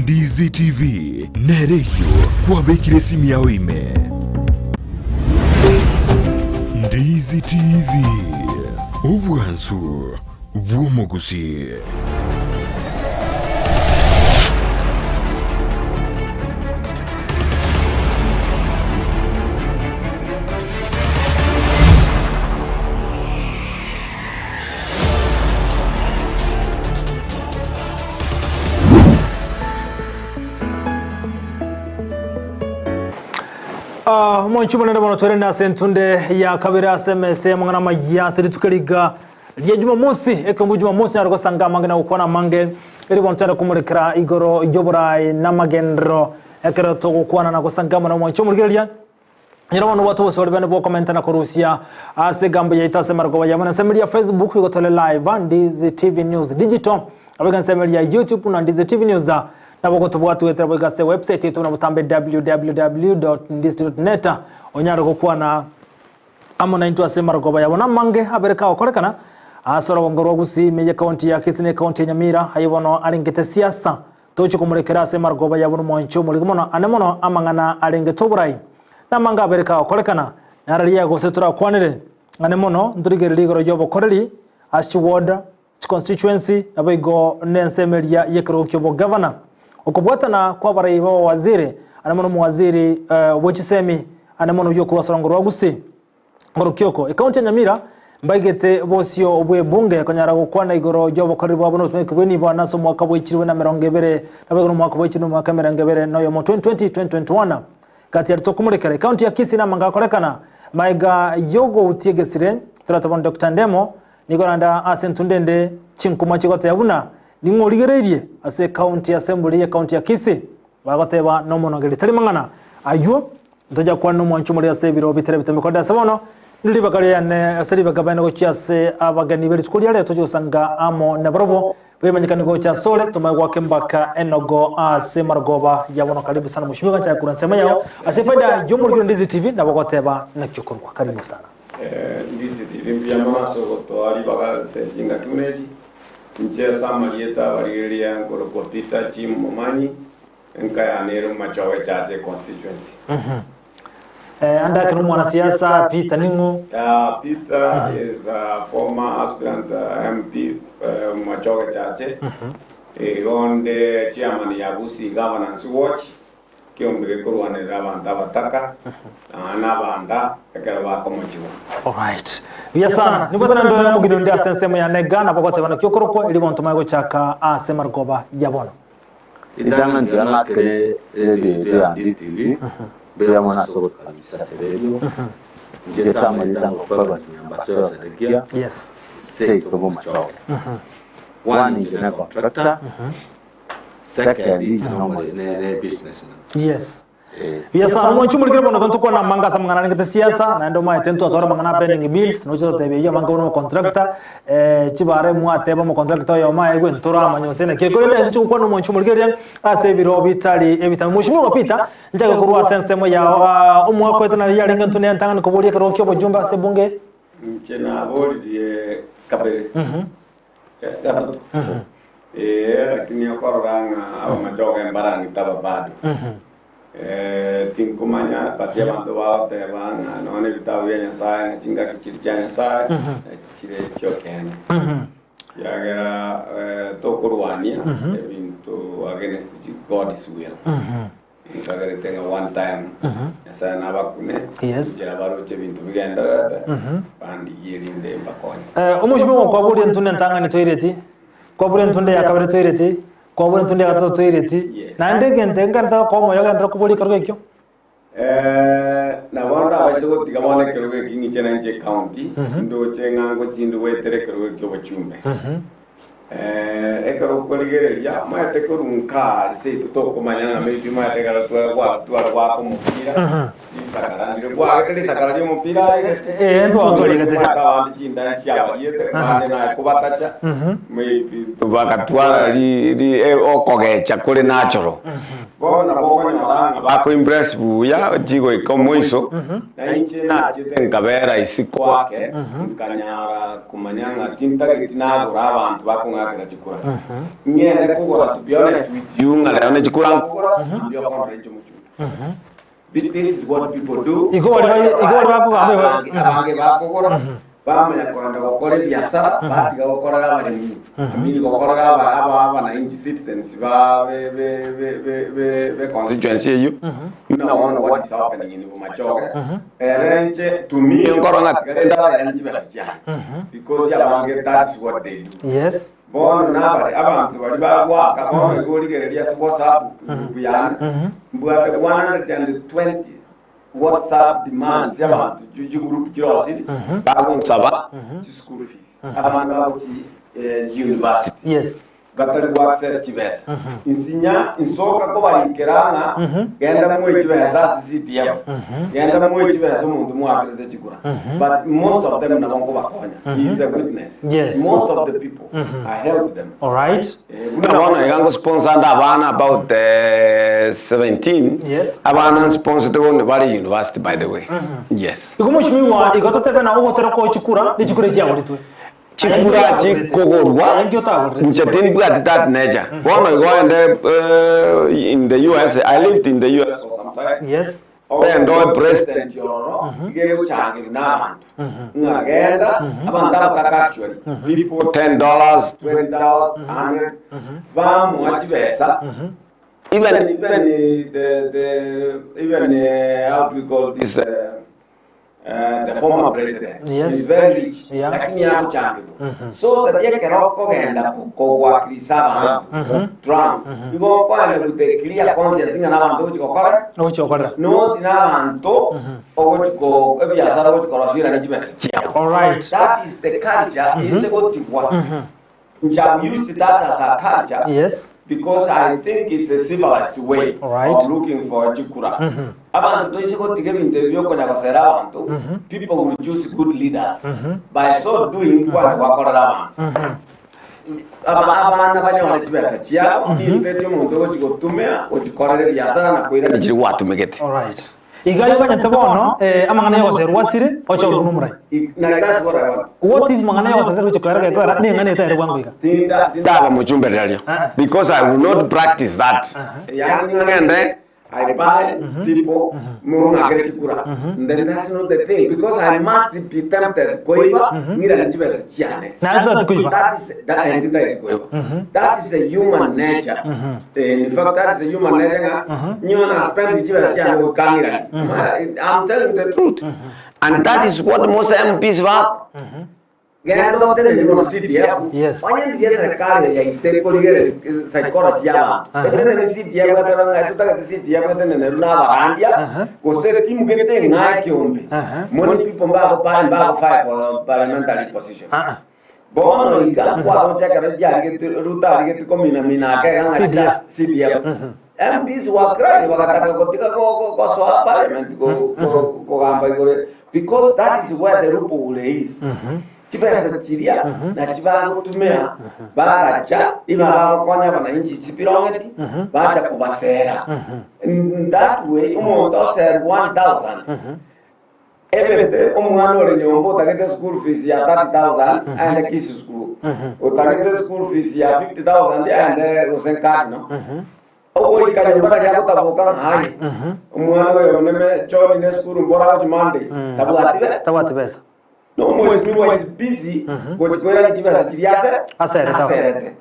Ndizi TV nere eyio kwabekire esimi yao ime. Ndizi TV, obwansu bw'omogusii. Ah, omonchi omonene bono twerende ase entunde ya kabere ase emesa y'amang'ana amaya ase rituko riga ria Jumamosi, ekeombe Jumamosi naro gosanga amange na gokwana amange, eri bono twende komorekera igoro y'oboraai na amagenderero ekero togokwana na gosanga amo na omonchi omorigereria. Nyora bono obwate obosibore bwane bw'okomenta na korusia ase egambo yaito ase amarogoba yabo na ensemo eria Facebook igo tore live Ndizi TV News Digital nabo ensemo eria YouTube na Ndizi TV News nabo gotobwati goetera boigo ase website yaito buna botambe www.ndizi.net onyare gokwana amo naintwe ase amarogoba yabo namange abere kagokorekana ase orogongo rwa Gusii ime ye county ya Kisii ne county ya Nyamira aye bono arengete siasa Tochie komorekera ase amarogoba yabo nomwancho omorege mono ane mono amang'ana arengete oborai, na amange abere kagokorekana, nararia gose torakwanere ane mono ntorigererie igoro y'obokoreri ase chiward, chiconstituency, naboigo nensemo eria y'ekerogo ki'obogavana. Okobwatana kw'abarai b'abawaziri, ane mono omowaziri bwe chisemi, ane mono oyio okorwa ase orongo rwa Gusii. Ngorokioko, Ekaunti ya Nyamira mbaigete bosio bw'ebunge konyara gokwana igoro y'obokoreri bwabo n'obotumeki bw'enibo ase omwaka bw'echirwe na 20 naboigo n'omwaka bw'echirwe n'omwaka 21 2020 2021 Gati aria tokomorekera ekaunti ya Kisii namanga akorekana maega y'ogoutia egesire toratebwa Doctor Ndemo nigo naende ase entunda ende chinkuma chigoteba buna ning'o origereirie ase ekaunti assembly y'ekaunti ya Kisii bagoteba nomonogeri tari mang'ana aywo Ntocha kwana nomwancho more ase ebiro bitari ebitambe korende ase bono, nire ribaga riane ase ribaga bene gochia ase abageni be rituko ria rero toche gosanga amo nabarabwo, bemanyekanie gocha asore, tomae goaka embaka enogo ase marogoba ya bono. Karibu sana mheshimiwa, nchake korwa ensemo yao ase efaida y'omorikire o Ndizi TV, nabo goteba naki okorwa. Karibu sana. Ndizi TV mbuya mono ase ogotoa ribaga ase chingaki buna echi. Inche ase amarieta abarigereria nkorokwa Peter Jim Momanyi, Enka yane ere Omachoge Chache Constituency. Eh, ande ake nomwanasiasa Peter ning'o? Uh, Peter is a former aspirant uh, MP uh, Machoge Chache. Igo nde chairman ya Gusii Governance Watch kiombe gekorwanerera abanto abataka na n'abanda ekero bakomochigwa. Alright. Buya sana. Nibwate naende omogeni onde ase ensemo ya Nega nabo goteba naki okorokwa eri bonto mae gochaka ase marogoba ya bono. Ritang'ani tiga ng'akere eredio yaito ya Ndizi TV mbuya mono ase ogotokaribisha ase eredio. Inche ase amarieta ngokwa Evans Nyambasero Zedekia, Yes. seito bw'Omachoge. One inche ne contractor, second inche nomore ne ne businessman. Yes. Buya sana omwanchi omorikire bono igo ntokwana amanga ase amang'ana arengete siasa naende omaete ntwatwara amang'ana a pending bills noche totebia eyio abange bono omocontractor chibara mwateba omocontractor oyomo aegwe ntoramanya gose naki korende intwe togokwana omwanchi omorigereria ase ebiro bitari ebitambe. Mweshimiwa Peter nchake korwa ase ensemo yao omwaka oito nari yarenge intwe nentang'ani koboria ekerogo kia obojumbe ase ebunge. Inche naboririe kabere, gatato, ee, lakini okorora ng'a abamachoge mbarang'ite aba bado. Tinkomanya, but abanto bagoteba ng'a nonya na ebitabu bia Nyasaye ng'a chingaki chiria chia Nyasaye, nachi chire chi'okeene. Ekiagera tokorwania ebinto against God's will. Nkagerete ng'a one time Nyasaye nabakune, Yes. inchera baroche ebinto bigendererete, bandigie erinde mbakonye. Eh, omochie kwaboria entunde entang'ani toireti, kwaboria entunde ya kabere toireti, kwaboria entunde ya gatato toireti, Yes. naende egento nkerente gokoa omoyo ogenderere koboria ekerogo ekio. Eh, nabo ndabaise gotiga bono ekerogo eki ng'iche nainche ecounty, ndoche ng'a ngochia inde goetera ekerogo eki obochumbe. Ekero okorigereria, omanyete korwa nkaa ase seito tokomanya ng'a maybe omanyete ekero tware goaka omopira, risakara ndire kwagete risakara ria omopira aye Eh, ntwatwarigete. Omanyete abande chindani chiabariete, bande naye kobatacha, maybe bakatwara ri- ri- eh, okogecha kore natural. Bono nabo okonyora. Okonyora ng'a bakoimpress buya chigoika omoiso, na inche nachete nkabera isiko ake, nkanyara komanya ng'a tintageti nagora abanto bakong'akera chikura. Ng'ende kogora to be honest with you ng'a rero ne chikura nkogora, mambia okondora inche omochumbi. This is what people do. Igo bari bai- igo bari bakogamba igo- Abange abange bakogora bamanya kogenda gokora ebiasara batiga gokorera abaremi. I mean gokorera aba aba abananchi citizens ba be be be be be be constituency eyio. Buna bono what is happening in Bomachoge. Ere inche to me nkorora ng'a tiga rende abairani chibesa chiane. Because abange that is what they do. Yes. Bono nabare abanto baria bagoaka bono igo origereria ase WhatsApp group yane, mbwate 120 WhatsApp demands y'abanto chigroup chirosiri bagonsaba chischool fees, abande bagochi university Yes. batari go access chibesa. Insinya insoka kobarikera ng'a genda moe chibesa ase CDF, genda moe chibesa omonto moakerete chikura. But most of them nabo nkobakonya. He is a witness. Yes. Most of the people, I help them. Alright. Buna bono iga ngosponsor nde abana about 17 Yes. abana nsponsete bono bare university by the way. Yes. Igo mheshimiwa igo totebe na ogotera kwa chikura ne chikura echiagoretwe. Chikura chikogorwa Aye otagorire inche timbwati that nature. Bono igo ende in the US, I lived in the US for some time. Yes. Ogende oe president ororo iga egochangerwa na abanto ng'a genda abanto abataka actually people $10 $20 100 bamoa chibesa even even the the even how do we call this the former president Yes. is very rich Yeah. lakini agochangerwa so that ekero okogenda kogwakirisa abanto Trump igo okoenda with a clear conscience ng'a nabanto ogochi gokora Ogochi gokorera. Noti nabanto ogochi ko ebiasara ogochi korosira ne chibesa chiabo. Alright. That is the culture ase gotigwa. Inche have used that as a culture Yes. because I think it's a civilized way Alright. of looking for chikura. Abanto toise gotiga ebinto ebi biokonya gosera abanto, people will choose good leaders. By so doing kwani gwakorera abanto. Abana banyore chibesa chiabo, instead y'omonto ogochi gotumia, gochikorera ebiasara na koirania chiria gwatumegete. Alright. Iga aye omanyete bono eh, amang'ana y'ogoserwa asire, oche ororo nomorai. Na that's what I want. What if mang'ana y'ogoserwa tari gochia koera gekoera, neng'ana etari bwango iga. Tinda tindaba mochumbereria Ah. because I will not practice that. Yaani ng'ende I buy people mong'akere chikura then that's not the thing because I must be tempted koiba ng'irane chibesa chiane. Naye totati koiba. That is that eh, titageti koiba. That is a human nature. Eh, In fact that is a human nature ng'a niyo na spend chibesa chiane goika ng'irane. I'm telling the truth. And that is what most MPs bako. Genda otenenie mono CDF, Yes. onye ndiria eserekari eye yaito ekorigereria psychology y'abanto. Etenene CDF etebe ng'a totagete CDF etenenerwe na abarandia, gose etimu gete eng'ao ekeombe. Many people mbago pa mbago vie for parliamentary positions. Ah. Bono iga kwaroche ekero chiarigetie Ruto arigetie kominamina ake iga ng'a CDF. CDF. MPs were crying bagataka gotiga go- go- gosoa parliament go- go- kogamba igoro because that is where the loophole is. Chibesa chiria nachi bagotumia bagacha iba bagokonya abananchi chibirongeti bacha kobasera. In that way omonto oserwa 1000 Ebete omwana ore nyomba otagete school fees ya 30,000 aende Kisii school, otagete school fees ya 50,000 aende gose Nkadi no. Ogoika nyomba nari agotaboka ng'a aye omwana oyo neme John ne esukuru mbora agochi Monday tabwati be Tabwati besa. No omwesimigwa is busy gochi koirania chibesa chiria ase Aserete. aserete.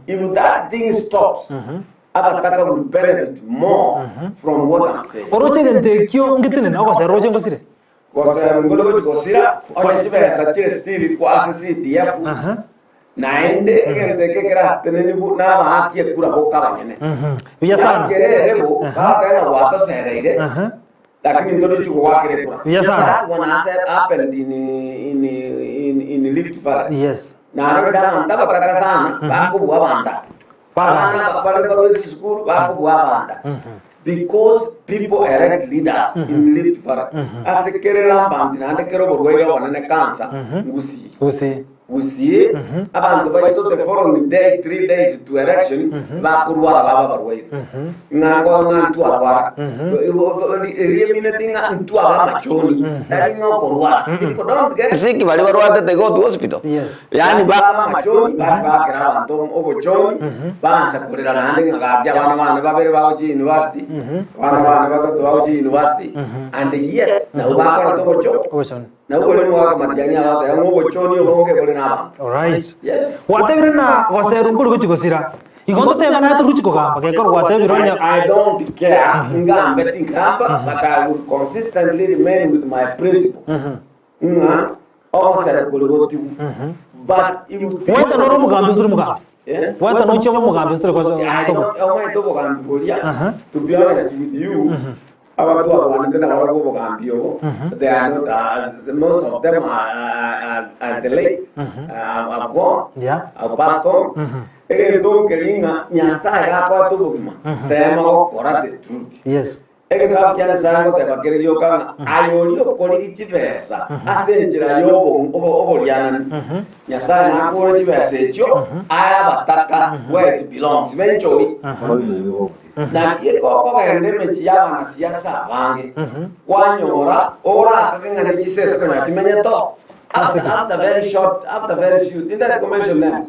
If that thing stops, abataka will benefit more from what I'm saying. Oroche egento ekio ngetenene ogosera oroche ngosire. Gosera ngore gochi gosira onye chibesa chire still kwa ase CDF naende egento eke keratenenigu nabaaki ekura boka abanyene. Buya sana. Yakerere bo bagoteba ng'a gwatosereire lakini ntorichi gogoakera ekura. Buya sana. That one has happened in in in in Rift Valley. Yes. Naende abanto abataka sana bakobua abanda. Bagamba. Abana bare barwete chisukuru bakobua abanda. Because people elect leaders in Rift Valley. Ase kere rampant naende kere oborwaire obonene cancer, ngusii. Gusii. Gusii, abanto baito the following day, 3 days to election, bakorwara baba abarwaire. Ng'a ng'a ntwarwara. Eriemineti ng'a ntwaba amachoni, tari ng'a okorwara. People don't get sick bari barwarete they go to hospital. Yaani baba amachoni, bachi baakera abanto obochoni, baansa korera naende ng'a gaki abana bane babere bagochia university, abana bane batato bagochia university, and yet nabwo bakorete obochoni. Obochoni. Nabwo boria omogaka Matiang'i agateba ng'a obochoni obonge bore nabanto. Alright. Yes. Gwatebire na goserwa nkori gochi gosira. Igo ntotebe naye tori gochi kogamba gekoro gwatebire onye I don't care ngambe tingamba but I will consistently remain with my principle ng'a ogosera kori gotigwe but if Gwaeta nore omogambi gose tori mogambi? Eh? Gwaeta nochie obe omogambi gose tori gocha I don't omanyete obogambi boria Aha. to be honest with you Aba twarwanete nabarabwo obogambi obo, they are not, most of them are, are, are the late, have gone, have passed on. Egento nkeri ng'a Nyasaye gakoete obogima, tema gokora the truth. Egetabu kia Nyasaye ngoteba kere gioka ng'a aye oria okorigia chibesa ase enchera ya oborianani, Nyasaye nakore chibesa echio ae abataka where it belongs, benchori. Naki ekokogenda emechie y'abanasiasa abange, kwanyora orakage ng'a ne chisese konya chimenyete oo. After, after very short, after very few, tindari ko mention names.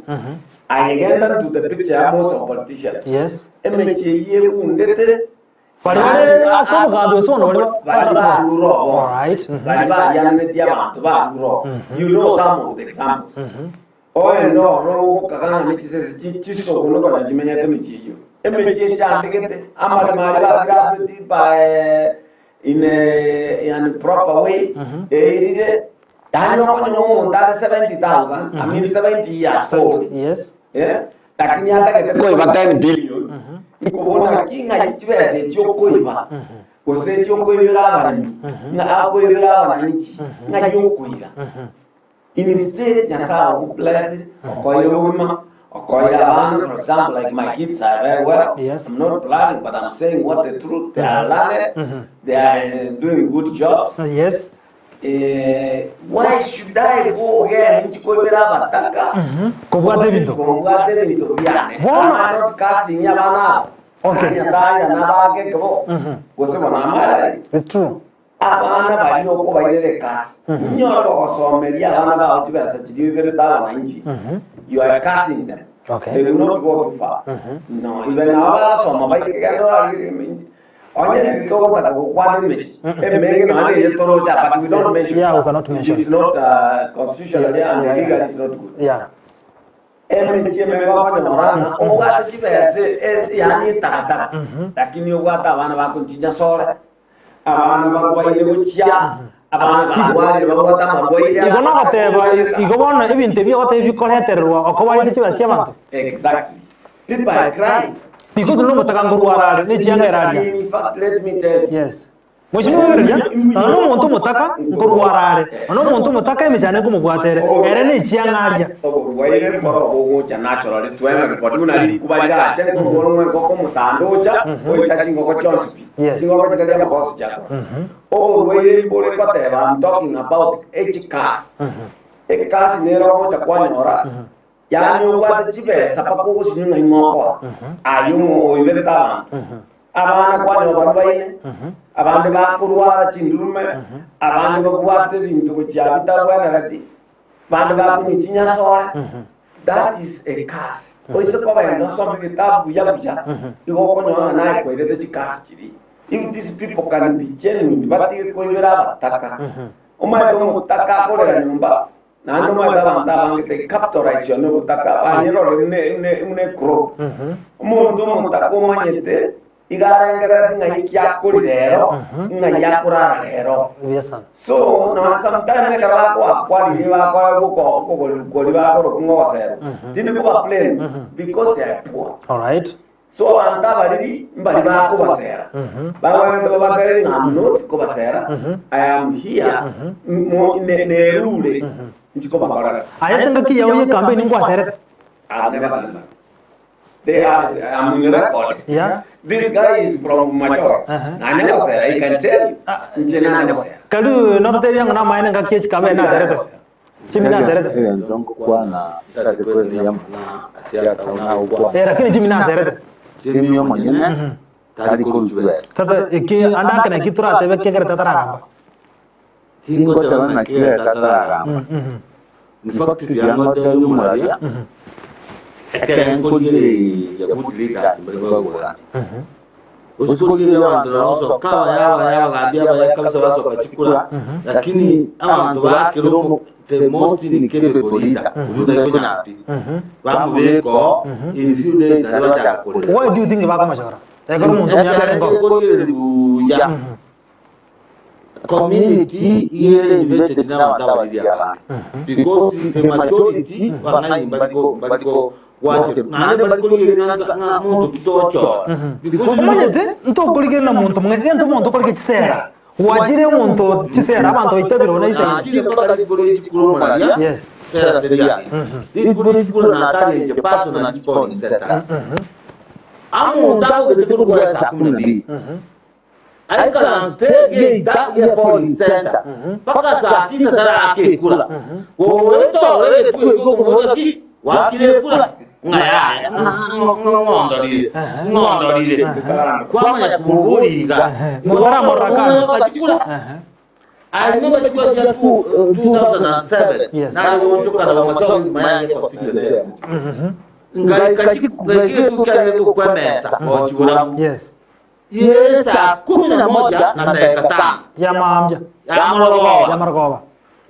Aye genda into the picture ya most of politicians. Emechie eyio egundete Baria bare ase obogambi gose bono baria Baria barure obo. Alright. Baria bariananetie abanto barure obo. You know some of the examples. Oende ororo ogokaga ng'a nechisese chi chisogono konya chimenyete emechie eyio. Emechie echandegete, amaremo aria bagrabeti by in a an proper way, eirire, yaani okonyora omonto are 70,000, I mean 70 years old, eh, lakini atagete koiba 10 billion, nkobona ki ng'ai chibesa echi okoiba, gose echi okoibera abaremi, ng'a akoibera abananchi, ng'ai okoira. Instead Nyasaye ogo bless okoire obogima okoire abana for example like my kids are very well I'm not bragging but I'm saying what the truth they are learned they are doing good jobs why should I go again inchi koibera abataka Kobwata ebinto. kobwata ebinto biane Bono- Am I not cursing abana aba Okay. Nyasaye nabake ekebo gose bono amare It's true. Abana baria okobairera ekasi, inyore gogosomeria abana bao chibesa chiria oiberete abananchi, you are cursing them. Okay. They will not go too far. No, even nabo bagasoma baike genda orarigererie emenchi. Onye riria togotaka gokwana emechi, emenge nonya neye toroche aa, but we don't mention. Yeah, we cannot mention. It is not constitutionally and legally it's not good. Yeah. Emechie emenge okonyora ng'a obwate chibesa yaani etagatara, lakini obwate abana bako nchinyasore, Abana barwaire gochia, abana barwarire babwate amarwaire. Igo nogoteba igo bono ebinto ebi ogoteba bikoretererwa okobarete chibesa chi'abanto. Exactly. People are crying. Because nomotaka nkorwara are ne chianga eraria. In fact, let me tell you. Yes. Mheshimiwa Obereria, nonya na omonto omotaka nkorwara are, nonya na omonto omotaka emechando ekomobwata ere, ere ne chianga aria. Oborwaire mboro bogocha naturally to everybody buna rikuba rirache nkorwa ore ng'o omosando ocha oita chingoko chionsi pi. Yes. Chingoko chitari amagoso chiakora. Oborwaire mbore ngoteba I'm talking about each curse. Ekasi nere ogocha kwanyora yaani obwate chibesa mpaka ogosinywa ng'a ing'o okoa. Aye omo oiberete abanto. Abana kwanyora barwaire, abande bakorwara chindurume, abande babwate ebinto gochia bitabwenereti, Bande bakonywa chinyasore, that is a curse. Oise kogenda osome egetabu buya buya, igo okonyora ng'a naye kwairete chicurse chiria. If these people can be genuine, batige koibera abataka. Omanyete omotaka akorera nyomba, naende omanyete abanto abange they capitalize on obotaka, banyerore buna buna ecrop. Omonto omotaka omanyete Iga arengerereti ng'ai ki akori rero, ng'ai akorara rero. Buya sana. So nonya sometime ekero bakoakwarire bakoa okogorerwa koria bakorokwa ng'a ogoserwa, tindi koba blame because they are poor. Alright. So abanto abariri mbari bakobasera, bagwenerete babatebie ng'a I'm not kobasera, I am here mo ne nerure nchikobakorera. Aye ase engaki yao y'ekampeini nkwaserete? I've never done that. They are, I'm in record. Yeah. This guy is from Machoe. Nanya gosera, he can tell you. Nche nanya gosera. Karu nototebia ng'a namaene ngaki echikaba ene aserete. Jimmy naserete. Egento ngokwana ntagete kwereria amang'ana ase ase nagokwana. Eh, lakini Jimmy naserete. Jimmy omonyene tari korwa chibesa. Tata eki ande ake naki toratebe ekiagera tataragamba. Tingoteba naki ere tataragamba. In fact tiga ngotebie omoraria ekere nkorigereria good leaders mbare bagogambia. Gose korigereria abanto nabo basoka abaya abaya abagambia abaya kabisa basoka chikura lakini abanto bakera omo the most incapable leader oyio otari konyara pi bamobeka oo in few days naende bachaka korera. Why do you think bakomochora? Ekero omonto omuya Ekere arenge oo. nkorigereria buya Community ere invented nabanto abariri abange because the majority bang'aini mbariko mbariko gwache naende mbari korigereria ng'a ng'a monto ki tochora because Omanyete ntokorigereria na monto mong'aini egento omonto okorika chisera gwachire omonto chisera abanto baitabire one isaine. Nachire mpaka rituko rie chikura omoraria Yes. sera teri yane rituko rie chikura natareche personally polling centers amonto agogete korwa saa kumi na mbili Aikaranse geita gia polling centre mpaka saa tisa taraaka ekura. Goeta ororo egetuo ekio okomoboria ki gwakire ekura? Ng'a yaya ng'ondorire ng'ondorire. Kwamanya komoboria iga Motaramorora kando. Omoyoka chikura. I remember chikura chia 2007 Yes. nare goonchoka na bomasogo nyuma yange constituency emo. Ngaika ngaika egetuo kiarenge gokwa emesa gochiburamu. Yes. Ye saa kumi na moja na dakika tano Ya mambia. ya morogoba Ya marogoba.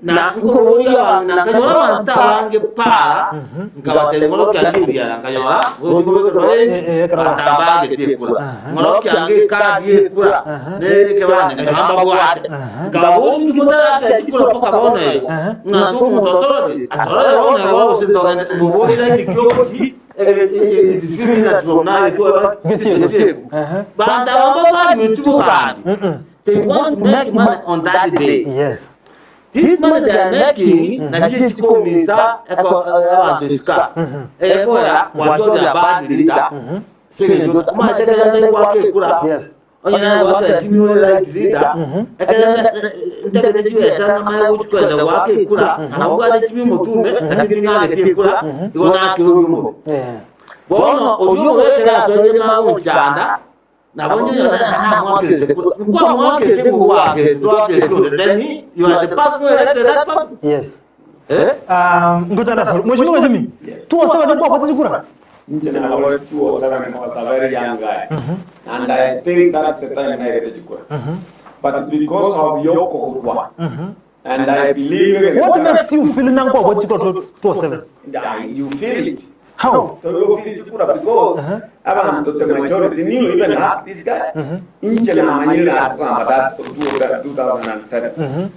na nkoboria abang'ina nkanyora abanto abange para nkabatebia ng'oro kiange ebiara nkanyora Eh, eh, ekero- batambagete ekura ng'oro kiange ekadi ya ekura ne ekebande nkanyora mbabwate nkababoria inki motarake chikura mpaka bono iga ng'a omonto otororire atorore bono iga gose ntogende moborire inki ogochi Bantu aba mbabanywetie obogambi. They want to make money on that day. Yes. This money they are making nachio chikomisa abanto isika. Ekoya gwachorire a bad leader. Segento omanyete ekero ntari goaka ekura. Yes. Onye nare goakera chimioro right leader. Ekero ntagete chibesa ngamanye gochi kogenda goaka ekura nabo mbwate chimi omotume lakini ning'agete ekura igo nakire oria omobe. Eh. Bono oyio ogoetera ase onye nagochanda, nabo onye namwakerete kura, nkwamwakerete ng'o gwakerete, twakerete onde, then you are the person who elected that person. Yes. Eh? Ah, ngochanda soro. Mheshimiwa Jimmy. Yes. Tuosaba ni kwa chikura. Nche nabore 207 I was a very young guy. And I think that's the time nairete chikura. But because of yokogurwa, and I believe What makes you feel na kwa chikura 207? You feel it. How? So you feel chikura because abantu the majority knew even ask this guy. Inche namanyire akugamba that 2007.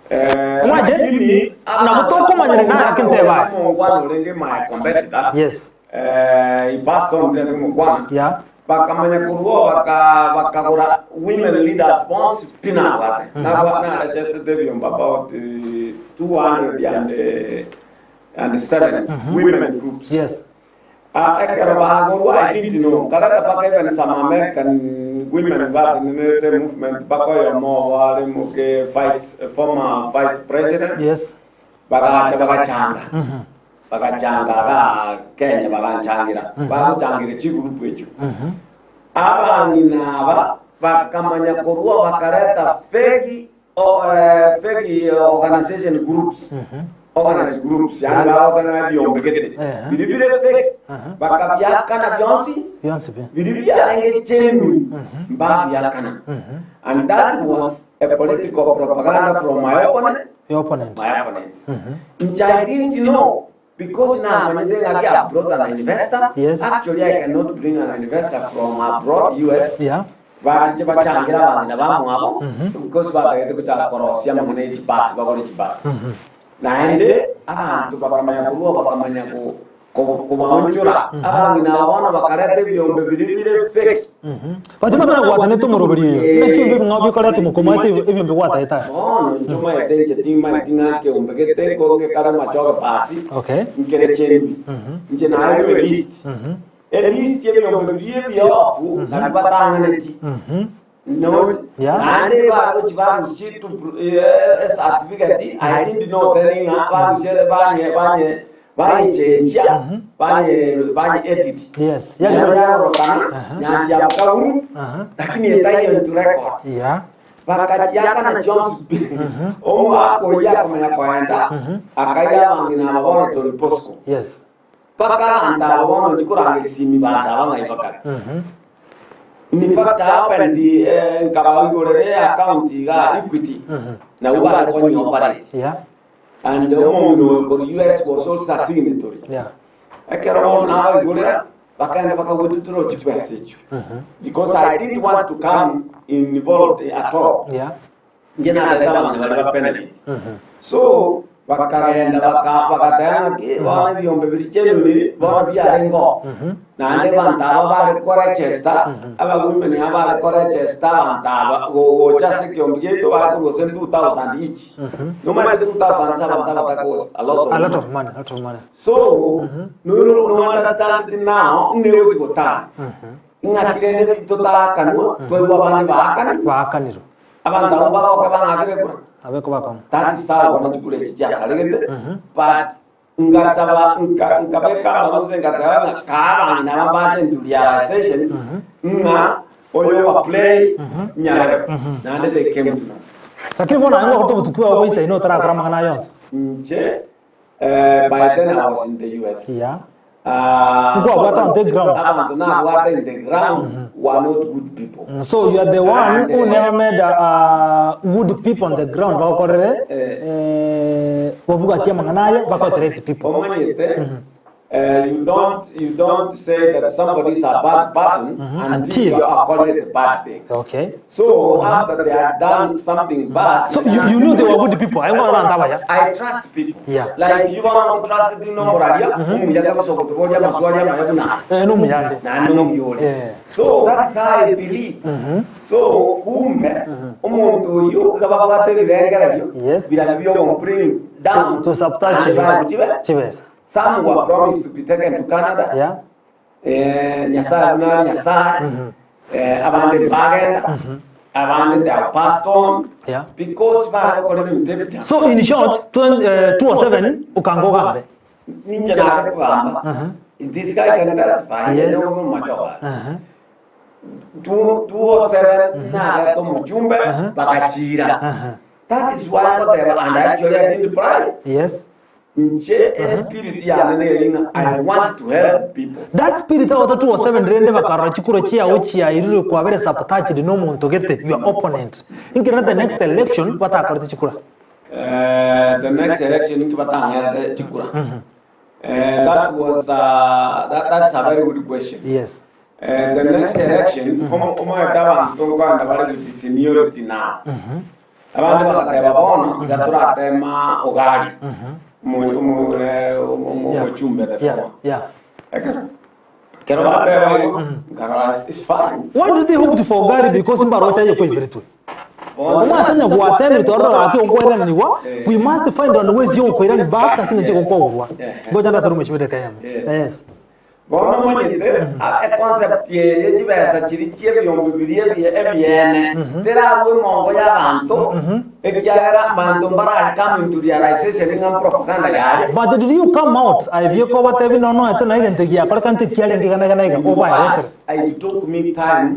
Eh, Mwaje? lakini Na kutokumanyire naye lakini tebaye. Mungwana urenge my competitor. Yes. Eh, he passed on then mungwana. Yeah. Bakamanya kurwo baka bakagura women leaders bonds pina bate. Na ba na registered them about 207 women groups. Yes. Ah, ekero bagorwa I didn't know. Karata paka even some American women batenenete movement bakoyomo wale muke vice former vice president. Yes. Bagacha bagachanga. Bagachanga ba Kenya baganchangira. Baguchangira chigroup echo. Abang'ina aba bakamanya korwa bakareta fake o, eh, fake organization groups. Organized groups yani baorganize biombegete. Eh. Biri bire fake. Bakabyakana byonsi Beyonce bi. biri byarenge genuine mbabyakana. And that was a political propaganda from my opponent Your opponent. my opponents. Which I didn't know because now when they like I brought an investor. Yes. Actually, I cannot bring an investor from abroad, US. Yeah. Bachiche bachangira abang'ina bamwabo because batagete gochakorosia mang'ana ya chibasi bagore chibasi naende abanto bakamanya korwa bakamanya kobaonchora abang'ina aba bono bakareta ebiombe biri bire fake But mabana gwatanete omoroberi oyo. Naki ebio ng'o bikoreta mokomaete ebio mbigwataete aya. bono inche omanyete inche timanyeti ng'a keombe gete kongekare machoge pasi Okay. nkere chenwi inche naerwe elist elist ya ebiombe biria ebiofu nabi batang'aneti. No, Yeah. naende bagochi barusie to eh, certificate I didn't know then ng'a barusie banye banye bayechenjia banye banye edit Yes. yeah. Yeah. yarorokana nyasi ya group Aha. lakini etayo into record Yeah. bakachiakana chionsi pi omwaka oyio akomenya koenda akaira abang'ina aba bono Don Bosco Yes. mpaka abanto aba bono nchikoranga esimi banto aba ng'ai bakare In fact happened eh, nkabaigorera account iga Equity nabo bare konya operate Yeah. and omong'ina oyo korwa US was also a signatory Yeah. ekero bono nabaigorera bakaenda bakagotutura chibesa echio because I didn't want to come involved at all Yeah. inche narete abang'ina baria ba benefit so bakagenda baka- bagateba ng'aki bono ebiombe biria genuine bono biarenge oo naende abanto aba bare korechesta abagoimeni aba bare korechesta abanto aba go- gocha ase ekiombe giaito bare korwa gose 2000 each nomanyete 2000 ase abanto abatakosa a lot of A lot money. of money, a lot of money. So, no, no, no understand it now, negochi gotana. Ng'aki rende totaakanwa, twaigwa abande baakani, Baakanirwe. abanto abwo bagoka bang'akire kura. Abeko bakong'u. That is how bono chikura echi chiasaregete, but ngasaba nka- nkabeka amaruse ngateba ng'a kaa abang'ina aba mbache into realization ng'a oyo oba play nyarebe naende they came to know. Lakini bono aye ngokorete obotuko bwao bwa isaino otarakora amang'ana aya yonsi. Inche eh, by then I was in the US. Yeah. Ah, Nkwabwate on the ground. Abantu nabwate in the ground were not good people. So you are the one who never made good people on the ground bagokorere eh, babwatie amang'ana aye bakoterete people. Omanyete, you don't you don't say that somebody is a bad person until Until. you are calling it a bad thing. Okay. So after they had done something bad, So you, you knew they were good people. Aye ngwana ntabaya. I trust people. Yeah. Like you want to trust the no moralia, omuyanda gosogotoboria amaswali amaya buna. Eh no muyande. naende nomuyore. Yeah. So that's how I believe. So kumbe omonto oyo iga babwate ebirengererio Yes. bira biogo bring down To subtract Naende bagochibe. chibesa. Some were promised to be taken to Canada. Yeah. Eh, Nyasaye buna Nyasaye. Eh, abande bagenda. Abande they are passed on. Yeah. Because bagokora ebinto ebitya. So in short, 20, 207 ukangogambe. Ninche nare kogamba. This guy can testify. Yes. Yes. 207 nareta omochumbe bagachira. That is why ngoteba and actually I didn't pray. Yes. Nche spirit yane neri ng'a I want to help people. That spirit out of 207 rende bakarora chikuro chiao chiairire kwabere sabotaged no omonto gete your opponent. Inkere the next election batakorete chikura. The next election ninki batang'erete chikura. That was that, that's a very good question. Yes. The next election omoete abanto tokogenda bare with seniority now. Abande bagateba bono iga toratema ogari omochumbe the Yeah. former. Yeah. Ekero bateba igo nkarora it's fine. Why do they hope for Gary because mbarocha ye kweiberetwe? Omwatanya gwatemire torora wake onkweranigwa we must find on ways yo kwerani back asine chiko kwogwa. Ngoja ndasoro mweshimete kayamo. Yes. Yes. Bono omanyete econcept eye chibesa chiri chia ebiombe biria ebiene terarwa emongo ya abanto ekiagera banto mbarari come into realization ng'a propaganda yare. But did you come out? Aibie ko batebi no no eto na egente giakoreka nte kiarenge gana gana iga obaeresere. It took me time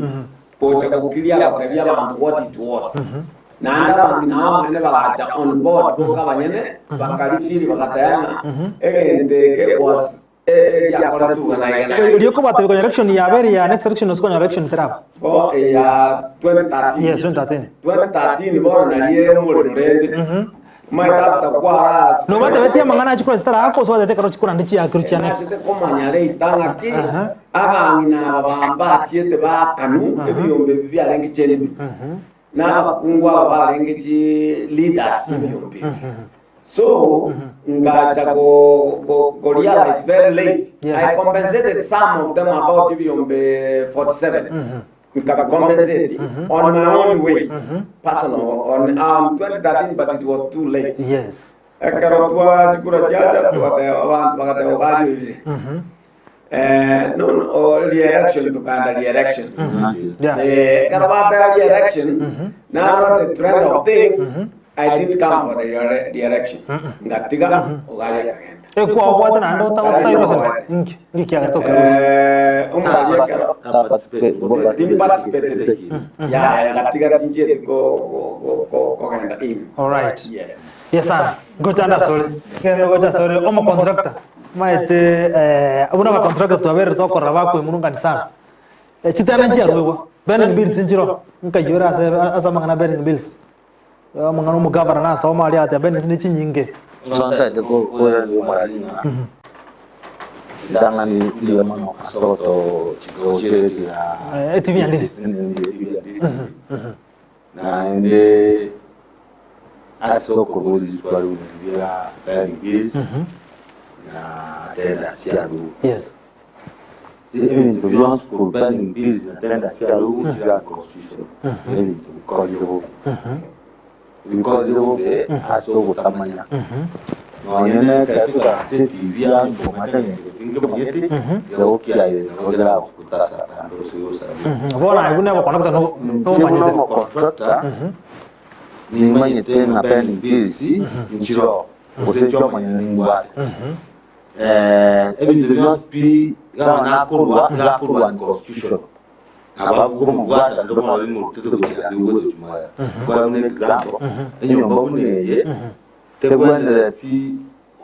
gocha gokiria gotebia abanto what it was. Naende abang'ina abamwene bagacha on board boka abanyene bakarifiri bagateba ng'a egente eke was giakora tugana igana. Erio ko batebi konya election ya beri ya next election osikonya election teraba. Bo ya 2013. Yes, 2013. 2013 bono nari omorero rende. Maete after kwara No batebetie amang'ana achikura zitara ako so batete karo chikura ndi chiakiru chia next. Nachete komanya reita ng'aki abang'ina aba bambachiete bakanu ebiombe ebi biarenge chenbi na abakungu aba barenge chi leaders ebiombe ebi. So ngacha go go go realize very late. Yes. I compensated some of them about ebiombe 47. Nka compensate on my own way, personal on 2013, but it was too late. Yes. Ekero twa chikura chiacha twateba abantu bagateba ogari oirire. Eh, no, no, oh, re-election tokanda re-election. Yeah. Eh, ekero bapea re-election, narora the trend of things, I didn't come for the re-election. Ngatiga, ogari akagenda. Ekwabwate naende otairosete inki inki kiagerete okerusia Eh, omorari ekero timparticipate yaya ngatiga tinchieti kogenda in. Alright. Yes. Yes sana. Ngocha ndasore. Kende gocha asore omocontractor. Maete eh abuna abacontractor twabere tokorora bakoimurungani sana. Eh, chitana nchiarwegwa. Burning bills nchiro. Nkaiyora ase ase amang'ana burning bills. Amang'ana omogavana nasoma aria ate burning ne chinyinge. Nontaete koiraneria omorari ng'a ritang'ani mbuya mono ase ogotochigochereria Eh, etibi ya ndisi. etibi ya ndisi. Naende ase okorua rituko ria Burning Bills na tenders chiarure. Yes. Ebinto bionsi korwa Burning Bills na tenders chiarure chire unconstitutional. Ebinto bikorire bobe. Bikorire bobe ase ogotamanya. Nonye na ekero togasete TV ya mbomate ng'ende tinkemanyeti, kero kiaye nabo keragokuta ase atambe gose gosabia. Bono aye buna oboconductor no Inche buna nomanyete. omocontractor, nimanyete ng'a pending bills nchiroo, gose nchiomonyene nimbwate. Ebinto bionsi pi gava nakorwa, iga akorwa in constitution. Nabo akomobwata naende omorore ng'a orutete gochia ande ogwete gochia moyo. Kware buna example, enyomba buna eye, tegwenereti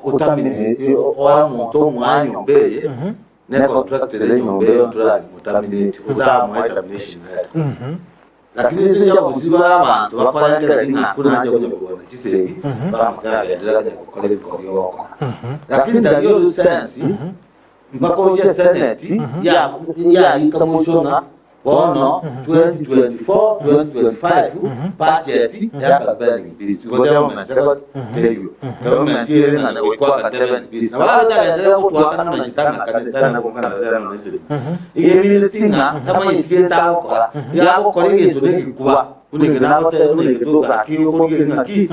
otamine oe omonto omoa enyomba eye, ne contract ere enyomba eye otoramotamineti, otamoe termination letter. Lakini ase enchera y'obosibwa abanto bakorengereria ng'a buna nache konya korwana chisegi, bamanya agenderere konya gokora ebikoro bi'ogokora. Lakini tari ore sense mpaka oche seneti ya yarika moiso ng'a bono 2024 2025 budget ya campaigning bills igo government teiyo government ere ng'a goikwaka 7 bills nabo abetagenderere gotwakana buna chitang'a kane tana gokana tana na esegi Iga emineti ng'a tamanyeti gento agokora, iga agokora egento negekuba, buna eke nagoteba, buna eke togaki okorigereria ng'aki,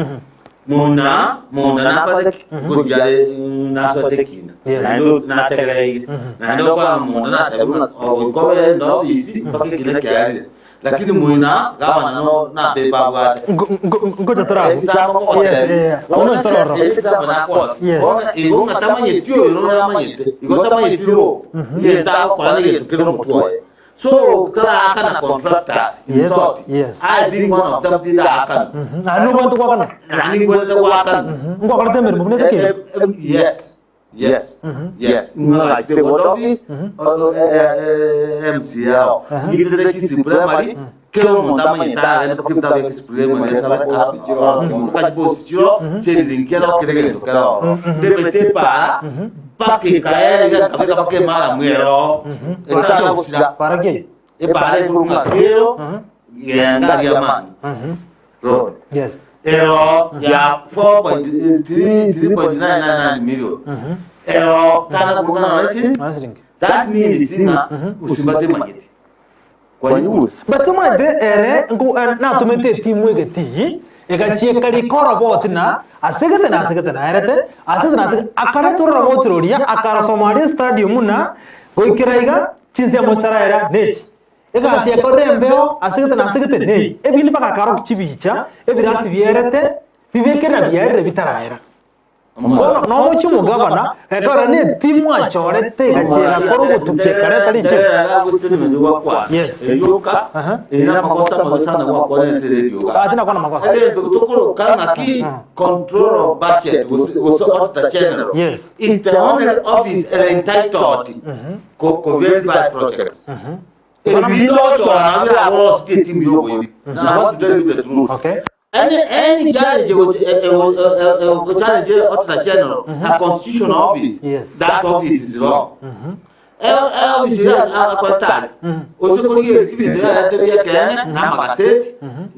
muna monda nakore ki? Nkorigia are nasoete ekina, Yes. naende nategereire, naende okora monda natebigwe ng'a ogoika obe enda ofisi mpaka ekina kiarire. Lakini moina gavana no napepa abwate. Ngocha torabwo. Ebisambo Yes, eh, abwo nochi tororo. Ebisambo nakora. Yes. Bono igo ng'a tamanyeti oyo noro amanyete, igo tamanyeti ro. Egento agokora negento kere omotwe oye. So taraakana contractors in Yes, short. yes. I being one of them tindaakana. Naende nobwate gwakana. Naende ningwenerete goakana. Ngwakorete emeremo buna etekeri. Yes. Yes. Yes. Ng'achete ward office, MCA ao. Ngitete Kisii Primary, kera omonto amanyete agende mpaka ebitabu bia Kisii Primary asabe akachipost chiro, chiringi kero kera egento kere ororo. Ndemete epara, mpaka ekaera iga nkabeka mpaka emaramu ere oo, etanya gosira. Para ki? Epara ekorwa ng'a kero, genda aria amani. Road. Yes. Ero ya 4.3.999 million. Ero kana kurungana na siringi. Na siringi. That means ng'a usimbate manyete. Kwanyigure. But omanyete ere nko natomete etimu egetii egachieka rika oroboti na asegete na asegete naerete asegete na asegete akareta oroboti roria akarosoma aria estadium na goikera iga chinsemo chitaraera nechi Egasi ekorire embeo asegete na asegete neye, ebinde bagakara chibicha, ebirasi bierete, bibekerera biaerire bitaraera. Bono nomochie omogabana, ekarora netimu achorete egachia egakora ogotukia ekareta richibu. Yes. Aha. Ah, tinakwana makosa. Control of budget gose gose auditor general Yes. is the only office entitled ko ko verify projects. Ebinto ogochora nabio biragorosie etimu y'oboibi. Now I want to tell you the truth. Okay. Any any challenge challenge auditor general a constitutional office Yes. that office is wrong. Office ira akoretare ose korigereria chibinto yarete bia ekeene na amagaseti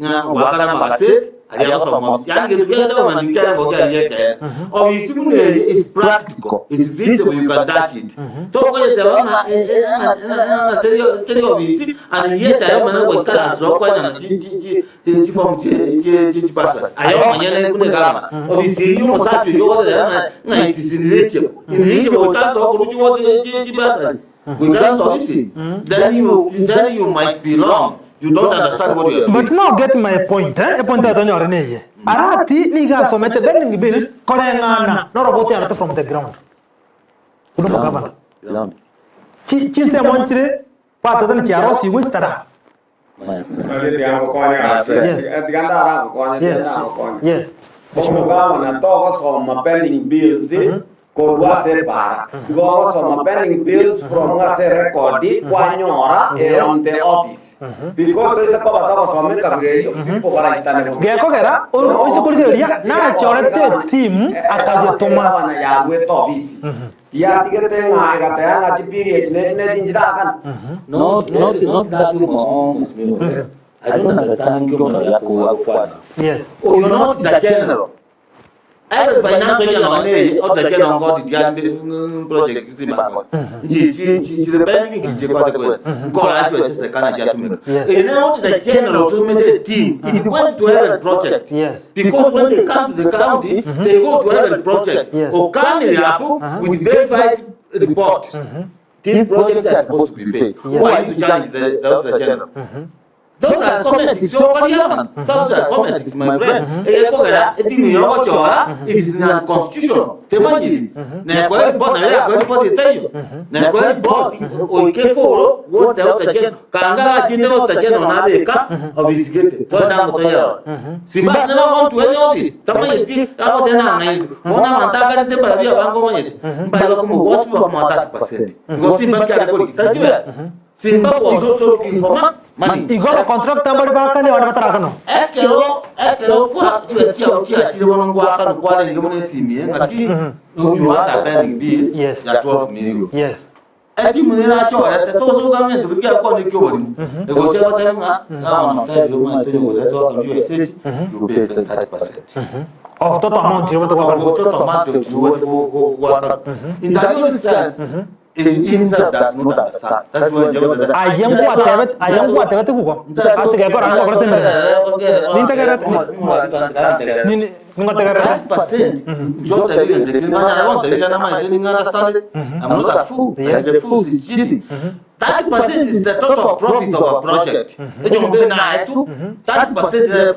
ng'a gwakana amagaseti. Aria agosoma ofisi. Yaani gento kiagete komanya nkiare ngo kiaria ekeene. Ofisi buna eye is practical, is visible, you can touch it. Tokoyeteba ng'a eh, eh, ng'a ng'a teri teri ofisi and yet aye omonyene goikaransa okoenana chi chi chi chi chifomu chie chie chie chibasari. Aye omonyene buna egavana. Ofisi eyio omosacha oyio ogoteba ng'a ng'a it is unreachable. Unreachable goikaransa okorwa chigo chi chibasari. Goikaransa ofisi, then you then you might be wrong. You don't understand what you are But doing. now get my point, eh? Epoint eye tonyore neye. Arati nigo asomete pending bills koreng'ana noroboti arete from the ground. Buna omogavana. Ground. Chi- Chinsemo nchire batete na chiarosigwe chitara. Yes. Tiga ndaragokonya, tiga Yes. ndagokonya. Yes. Omogabana togosoma pending bills korwa ase ebara. Igo ogosoma pending bills from ase record kwanyora Yes. on the office. Because toise koba togosoma ekabira eyio, people baraitane bobe. Gekogera oise korigereria nachorete etimu akagetoma. Egabana yabuete ofisi. Tiyatigete ng'a egateba ng'a chibiri echi ne echi ne echi nchirakane. Not, not, not that woman, Mheshimiwa. I don't understand ngiono yako agokwana. Yes. Oh, you're not the general. Every finance onya no ne o the general ngo di dia project simba ko. Nji chi chi chi pending chi chi kwa kwe. Nko la chi sese kana cha tumika. Yes. And not the general to make the team. It went to every project. Yes. Because when they come to the county, they go to every project. Yes. Okani hapo with verified report. These projects are supposed to be paid. Yes. Who are you to challenge the, the Auditor General? Those are comments. So what do you have? Those are comments, my friend. Ekogera etimu yogochora it is in constitution. Temanyi. Na kwa report na ya kwa report itayo. Na kwa report oike foro what the Auditor General kanga chinde Auditor General na beka obisigete. To na ngotoya. Simba never gone to any office. Tamanyi ti ako tena ngai. Ona mantaka te mbara bia bango manyete. Mbara ko gospel wa 30%. Because Simba kia rekodi. Tajiwa. Simba was also looking for money. Igoro contractor mbari bakane bari batarakano. Ekero ekero kwa chibe chia chia chire bono ngwaka ngware ngemo nesimie ngaki you want a pending bill Yes. ya 12 million. Yes. Eti munene achorete tosoka ng'ento bikia ko ni kyobori. Egocha batari ng'a kama mtaji mo tonyo gote to ka USH you pay 30%. Of total amount yote kwa Of total amount of what go In that only sense himself does not understand. That's why Ayengu atebet ayengu atebet kuko. Asige kora ngo korte Nini ningotegerera. 5% Jota ile ndekini ngana want to na my didn't understand it. I'm not a fool. Yes. The fool is cheating. 30% is the total profit of a project. Ejo mbe na etu 30%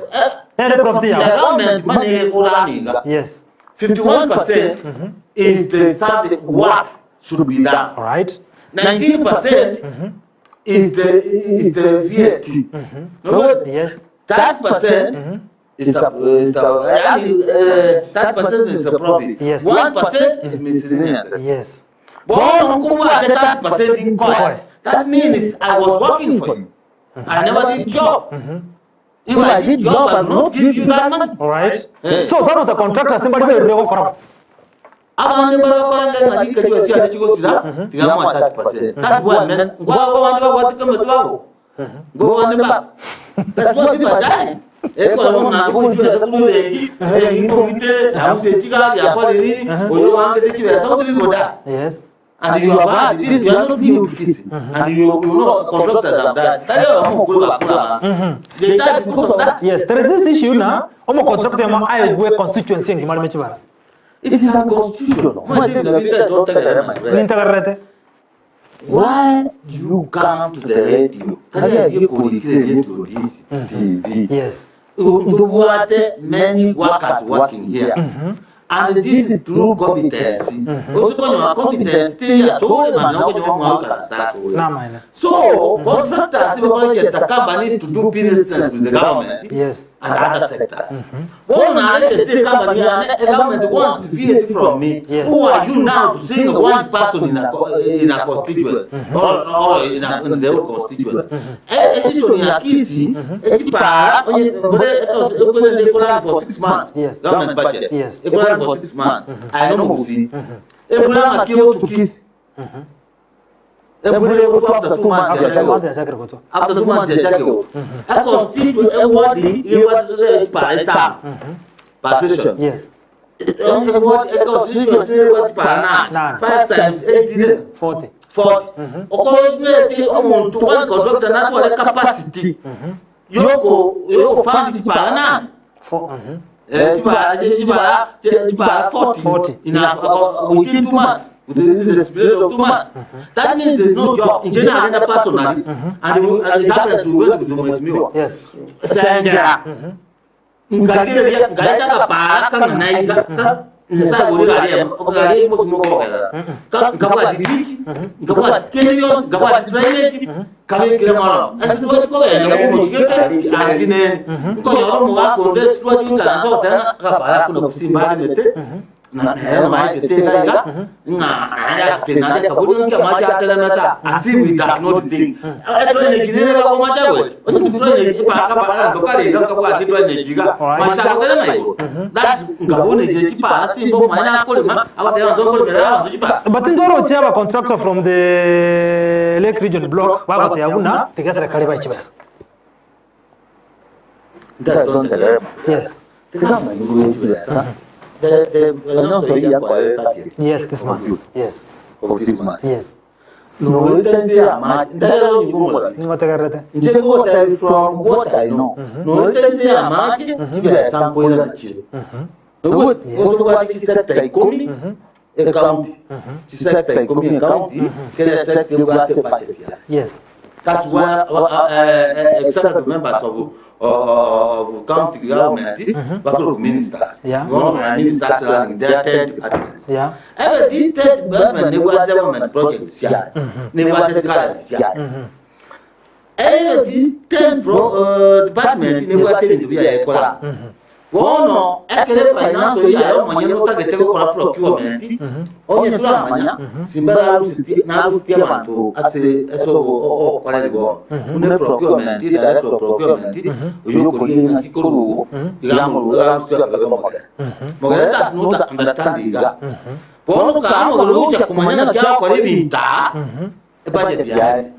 Nere profit the ya. government money kulaninga. Yes. 51% is the service work should be done. All right. 19% is the is the VAT. No, Yes. 30% is the is the yani, 30% is the profit. Yes. 1% is miscellaneous. Yes. Bona mkubwa at 30% in Coin. coin. That means I was working for you. I never did job. If I did job, I would not give you that money. All right. Eh. So some of the contractors somebody be rego kora. Abandi barakora nga ngika kiba siya chikosira tigamwa 30%. That's why men ngwa abantu bakwatike mutu babo. Ngo bandi ba. That's why people are dying. Eko la mona ko chiba sa kubengi, eh ngiko ngite, amuse chika ya kwa nini, oyo wange chiba sa people die. Yes. And you are bad, this you are not new to this. And you you know contractors have died. Tell you I'm going to They died because of that. Yes, there is this issue na omo contractor ma ayegwe constituency ngimali mechibara. It is unconstitutional. Nintagarete. Why do you come to the radio? Kaya you could to this TV. Yes. Ndubwate many workers working here. And this is through competency. Usikonyo competency ya sole manoko nyo mwaka sasa. Na maana. So contractors who register companies to do business with the government Yes. and other sectors. One register company and the government wants VAT from me. Yes. Who are you now to single one person in a in a constituency or in, a, in the whole constituency? Esiso ni akisi ekipara onye bore ekone de for 6 months. Yes. Government budget. Yes. Ekone for 6 months. I know musi. Ebula makio to kiss. Embura egotwa after 2 months After 2 yachakire months yachakire gotwa. After 2 months yachakire gotwa. A constituency, a ward ebwate chipara isano per session. A ward, a constituency ebwate chipara nane. Nane. 5 times 8 ile 40. 40. Okoyete omonto one contractor natware capacity yoko yoko fund chipara nane. Four. Chipara 40, 40. in within 2 months, within the period of 2 months. That means there's no job in general agenda personally, and that person will go to the mheshimiwa. Sendera nkakireria ngaita kapara kang'anaika nyasaye uri garia garia mosimokogera nkabwati ditch, nkabwati canyons, nkabwati drainage, kabekire moro esitwachi kogenda kumochigete akinene nkonyora omogakonde esitwachi goikaransa goteba kapara kuna kusimba arimete maitete iga ng'a naende kaburi nkia machi atelemeta as if he does not think drainage nene kakomacha gwe onye drainage ipaka paka ntokariga nkabwati drainage iga machi agotelema igoro. That's nkabone je chipara simbo mwanya akolima abatera ntokolimera abantu chipara. But ndoro aba contractor from the Lake Region block bagoteya buna tiga serikali baichibesa. Ndatondelema. Tikama nguru chibesa. The finance year kwa 30th Yes, this month. Yes. of this month. No ya ma ndalero nyigumola. Ningotegerete. Nje what from what I know. No tensi ya maji chibesa nkoira chire. No what sector ikomi e county. Sector ikomi e county kere sector bwate budget ya. That's why executive members of county government, mm ministers. One of the ministers are in their 10 departments. Every this state department, they were government projects, yeah. They were the current, yeah. Every this 10 department, they were telling to be a equal. Bono ekere finance oyo ayo manya notagete gukora procurement onye turamanya simba narusitie abantu ase ase okoreri bo une procurement director of procurement oyo kori ng'aki korugu igamuru igarusitie akabe mogere mogere does not understand iga bono kamogere gocha kumanya naki akora ebinta budget yaye.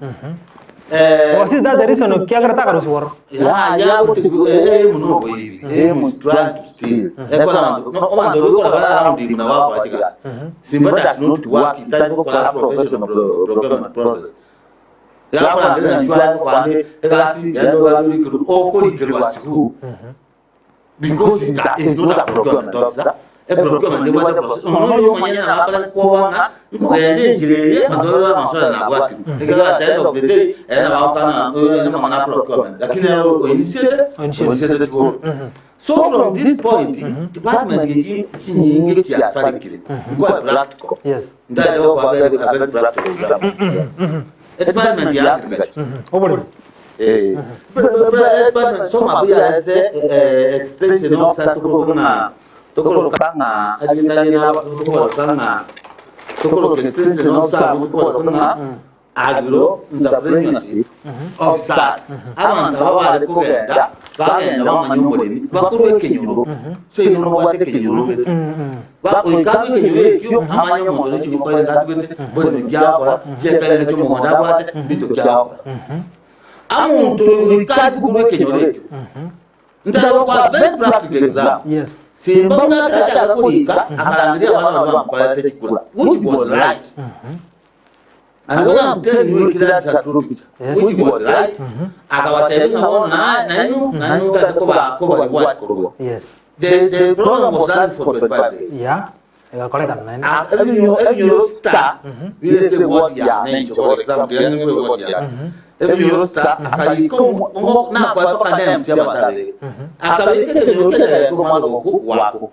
Was is that the reason kiagera tagarusi woro? Yeah, but muno boyibi is trying to steal. Ekola bantu no bantu rukora bara round na wako achika. Simba does not work itali ko professional procurement process. Ya kwa ndena chwa kwa ne egasi ya ndo ga luri okori kirwa siku. Because it is not a procurement officer. E procurement ni what process. Ono yo manya na bakala ko wanga ngende njire mazoro maswala na gwati. Ikala at the end of the day ena bakana ena mangana procurement. Lakini o initiate initiate to. So from this point, department yeji chinyingi chiasarikire. Kwa practical. Ndaje kwa very a very practical example. Department ya agriculture. Obulimi. Department so mabuya the extension officer tukokuna tukorokanga agitanyira tukorokanga tukoroka extension officer tukorokanga agro entrepreneurship officers abantu aba bari kugenda bagenda bamanya omurimi bakuru ekenyoro so ino nobwate ekenyoro oikabwa ekenyoro ekio amanye omonto nekibikore ngatugete bore kyakora kyekarere kyomugonda abwate bitu kyakora amuntu oikabwa kuru ekenyoro ekio ntaro kwa very practical example. Simba unataka kulika akalangiria abana bari bamukorera tekikura, which was right. And when I'm telling you, that's a true picture. Which was right. Akabatera ngabo na nainu nainu koba koba what korwa. The program was running for 25 days. Igakorekana naende. Every star, we say what ya nature, for example, yani what ya. Every star akaliko na kwa paka names ya batale. Akabike kene ko malo ku wako.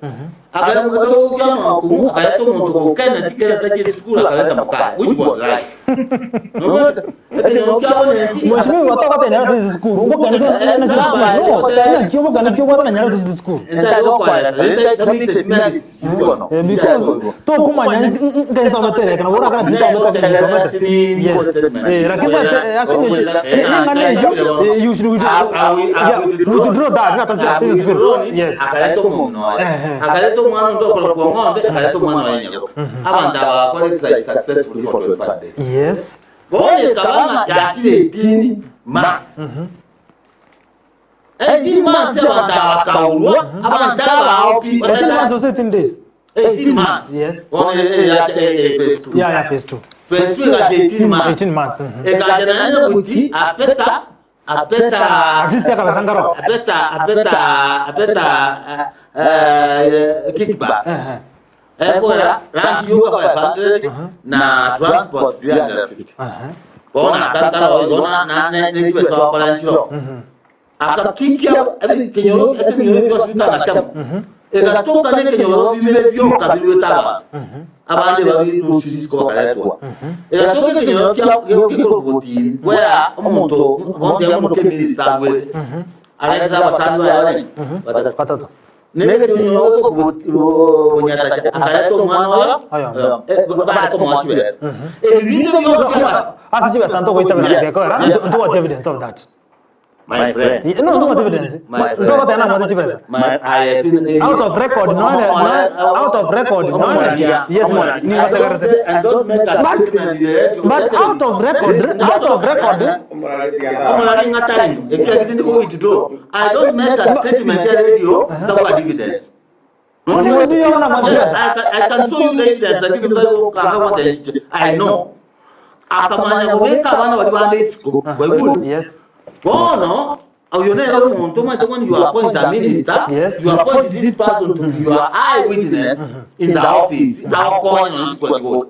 Akala kama ku akato muntu ko kana tikera tachi school akaleta muka, which was right. Mheshimiwa watoka tena nyara tizi school. Ngo kana kana school. No, tena kio kana kio bwana nyara tizi school. Because to kumanya ngaisa ometere kana wora kana tizi ometa kana ometa. Yes. Lakini asini ngane yo you should withdraw, withdraw that not as school. Yes. Akaleta omuntu akaleta omwana ndo okola ku ng'ombe akaleta omwana wa nyabo abantu abakora exercise successfully for 25 days. Bono ekaba ng'a yachire 18 months. 18 months abanto aba bakaurwa, abanto aba ao pi, 18 months or 18 days? 18 months. Yes. Bono eh, yacha eh, eh, phase 2. Yeah, yeah, phase 2. Phase 2 egacha 18 months. 18 months. mhm. Ekacha naende gochi apeta apeta At least akabesa nkaro. apeta apeta apeta eh, kickbacks. Ehe. Ekora rangi yoka 500 na transport 350. Ehe. Bono akantara oyo na na ne chibesa bakora nchiro. Akakikia ekenyoro ase ebinyoro bionsi bitanakemo. Egatoka nekenyoro bibere bioka biruete abanto. Abande babi nusu risiko bakaretwa. Egatoka ekenyoro kia gekorwa where omonto omonto yamonoka eminister agwete. Arentete abasani baye barenge batato. Batato. Negekenyoro bonyatacha akareta omwana oyo Oyomo. bare komoa chibesa. Ebi binde bionsi abasi. Ase chibesa ntogoitabera Yes. gekora, Yes. ntobwate evidence of that. My friend. No, ntobwate evidence. My friend. Ntobwate na mwate chibesa. My, I feel, Out of record, no, no, out of record, no, yes, ni watagarete. I don't make a But- statement here. But out of record, out of record, I don't make a statement here radio without evidence. Only when you have a Yes, I can show you the evidence. Lakini mtayo kaka I know. Akamanya gobeka abana bari bande isiko. Baibuli. Yes. Bono, oyo nere omonto omanyete when you appoint a minister, Yes. you appoint this person to be your eyewitness in the office. Agokonya nochikwa chigocha.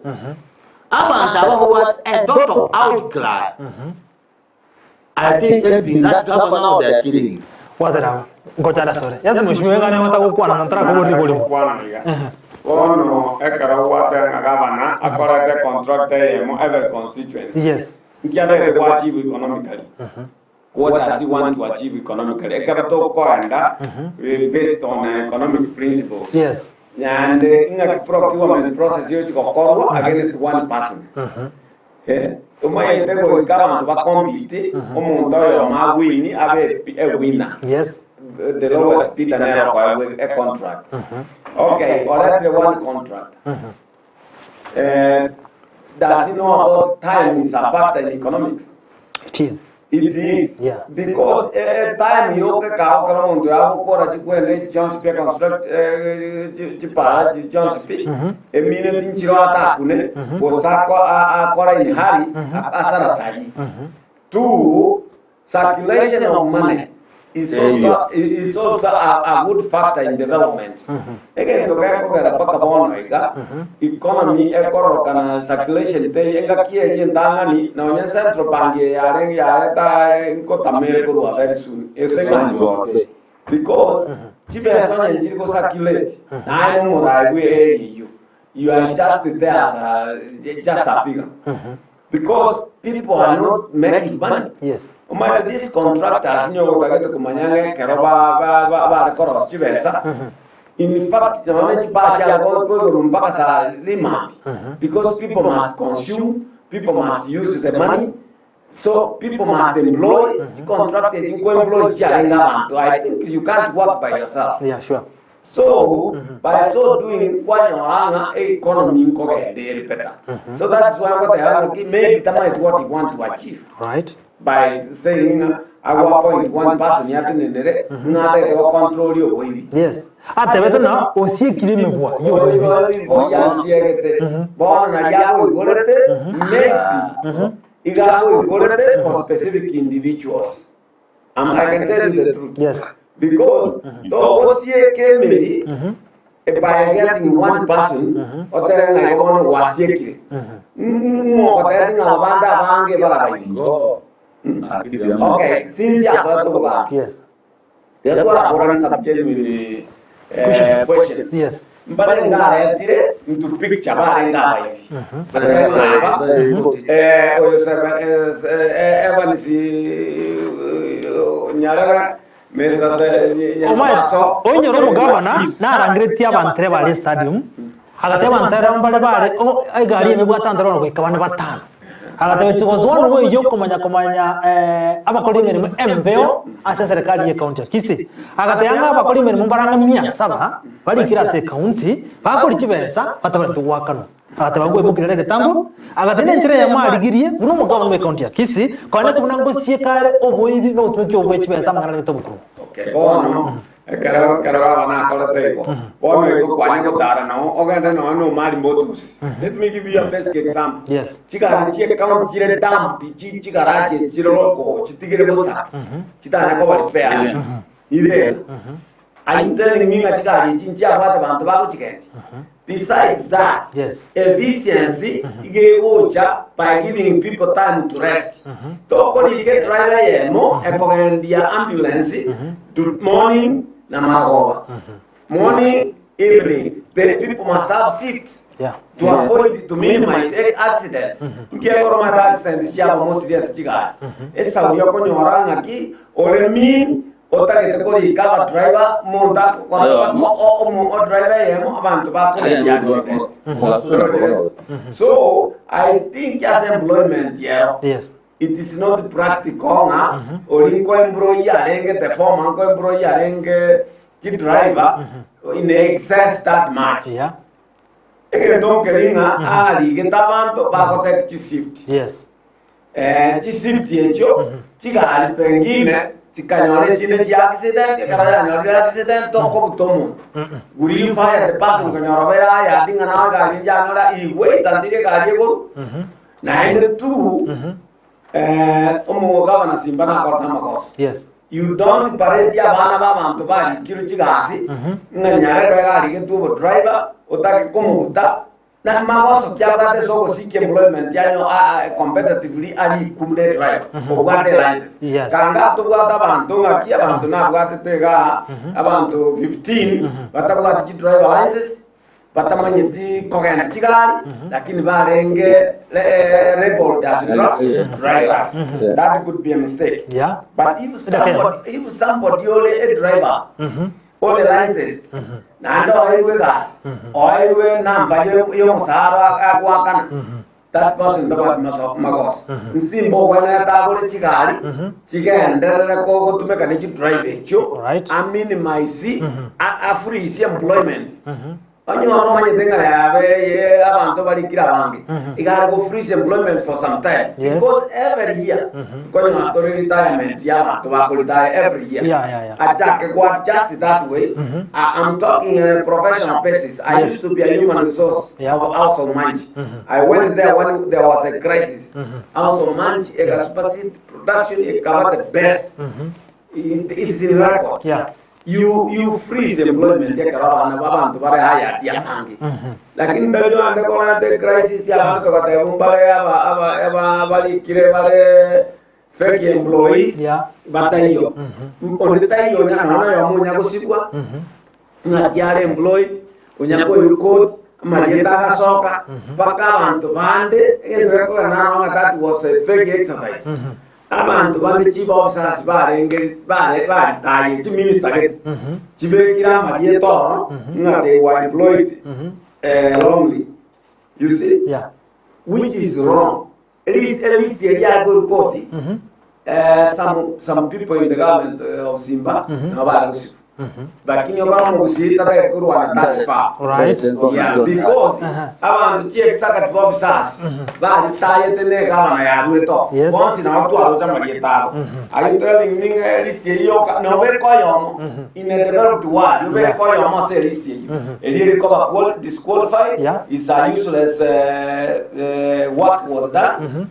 Abanto aba babwate a lot of outcry. I think maybe that governor now they are killing. Watera, ngochara sore. Yes, mheshimiwa ngane watagokwana na ntara kobori bolimo. Bono ekero gwate ng'a gavana akorete contract eyemo every constituency. Yes. Nkiarete go achieve economically. What does he want to achieve economically? Ekero tokoenda based on economic principles. Yes. Nyande ng'a procurement process yochi gokorwa against one person. Eh, omayete goika abanto bakompete omonto oyomo agwini abe e winner. Yes. The lowest bidder nero koewe a contract. Okay, oretire one contract. Does he know about time is a factor in economics? It is. It is. Yeah. Because time yoke kao kama muntu yakukora chikwende Johnson P construct chipara Johnson P. Emine tinchiro atakune bosako akora in hurry asara sari. Two, circulation of money is also, is also a good factor in development. Egento gekogera mpaka bono iga economy ekororokana circulation te engaki eria entang'ani nonya central bank yare yareta nkotamere korwa very soon ase eng'anyo because chibesa onye nchiri go circulate naye nomorai bwe area eywo you are just there as a, just a figure because people are not making money. Yes. Omanyete these contractors nigo otagete komanya ng'a ekero bare korosia chibesa in fact nonye chibaa chiare koigorwa mpaka saa rimambi because people must consume, people must use the money, so people must employ, chicontract echi nkoemploy chiarenge abanto. I think you can't work by yourself. Yeah, sure. So, by so doing, kwanyora ng'a economy nkogenda ere better. So that's why ngoteba ng'a ki maybe tamaeti what you want to achieve. Right. By saying ng'a ago appoint one person yatenenere ng'a atagete go control oboibi. Yes. Atebete na osiekire emegwa y'oboibi. Oyasiegete. Bono nari agoigorete maybe iga agoigorete for specific individuals. I can tell you the truth. Yes. Because togosieka emeri by getting one person otere ng'a igo bono gwasiekire. Ng'ogotebia ng'a abande abange barabaibi. Okay, since yasoete obogaka. Yes. Yatwaraborani some genuine questions. Yes. Mbare ngaretire into picture bare ngabaibi. Oyo Evans Nyarara Mesa Omae, onyore omogabana narangeretie abantere bare stadium agate abantere mbare bare egari emebwate abantere bono goika bane batano agateba chigosoa nobo eywo okomanya komanya abakori emeremo embeo ase serikali ya county ya Kisii agateba ng'a abakori emeremo mbarang'a mia saba barikire ase ecounty bakori chibesa batabarete goakanwa. Agateba ngwemokire ere egetambo, agateba nenchera eyemo arigirie buna omogabana bw'ekaunti ya Kisii, konya buna ngosieka are oboibi na obotumeki obo bwe chibesa amang'ana arengete obokurugu. Okay, bono ekero ekero gavana akorete igo, bono igo kwanya gotara noo ogende nonya na omari motusi. Let me give you a basic example. Yes. Chigari chie county chire dumped chi chigarachi echi chire roko chitigire bosa chitanya koba repaired. Ire Are you telling me ng'a chigari echi nchiabwate abanto bagochigendia? Besides that, Yes. efficiency iga egocha by giving people time to rest. Tokorika edriver eyemo ekogendia ambulance to morning na marogoba. Morning, evening. The people must have shifts Yeah. to avoid to minimize accidents. Nkiekero omanyete accidents chiaba mostly ase chigari. Esauri okonyora ng'aki ore mean Otagete korika abadriver omonto agokora odriver eyemo abanto bakorekia accident. So I think ase employment ero Yes. it is not practical ng'a ori nko employee arenge the former nko employee arenge chidriver in excess that much. Yeah. Egento nkeri ng'a arigete abanto bagotake chishift. Yes. Chisifti echio chigari pengine chikanyora echinde chia accident, ekero yanyorire accident tokobuta omonto. Will you fire the person konyora obeire ayadi ng'a nao egari enche yanyora he wait until egari egoru naende two omogabana simba nakorete amagoso. Yes. You don't parade abana b'abanto barikirwe chigasi ng'a nyarebe iga arigetwe obodriver otake komobuta Na magoso ki abwate ase ogosikia employment yanyu competitively ari ikumu ne driver obwate license. Yes. Kanga tobwate abanto ng'aki abanto nabwatete igaa abanto 15 batabwati chi driver license batamanyeti kogenda chigari lakini barenge labeled as drivers. That could be a mistake. Yeah. But if somebody, if somebody ore a driver Ore licensed, naende oeirwe egasi, oeirwe enamba y'omosara agoakana, that person tabwati magoso. Nsimba ogwenerete agore chigari chigenderere kogotumeka ne chidriver echio, Alright. a minimize, a freeze employment. Onyore omanyete ng'a yabe eye abanto barikire abange, iga are go freeze employment for some time Yes. because every year nkonyora tore retirement ya abanto bako retire every year. Yeah, yeah, yeah. Achake go adjust that way. I, I'm talking on a professional basis. I Yes. used to be a human resource Yeah. of House of Manji. I went there when there was a crisis. House of Manji, eka supersede production, ekaba the best. It- It's in record. Yeah. You you freeze employment ekero abana babanto bare hired abange. Lakini ndabio ande korente crisis ya abanto togateba mbare aba aba aba barikire bare fake employees Yeah. bataiyo. Onde taiyo onya nonya oyomo onya gosigwa ng'aki are employed onya koirwa court amarieta agasoka mpaka abanto bande egento gekogera naro ng'a that was a fake exercise. Abanto bande chibaofisasi barenge bare baritaire chiminista gete chibekire amarieta oro ng'a they were employed wrongly. You see? Yeah. Which is wrong. List, list eria yakorwa koti some, some people in the government of Simba nabo bare gosibwa. Lakini okora omogusii tatagete korwana that far. Right. Yeah, because abanto chi executive officers baritayete ne gavana yaruete oo. Yes. Bonsi nabo twaroche amarieta abo. Are you telling me ng'a elist eyio yoka nobeke oyomo in a developed world obeke oyomo ase elist eyio. Erio erikoba qual- disqualified Yeah. is a useless work was done.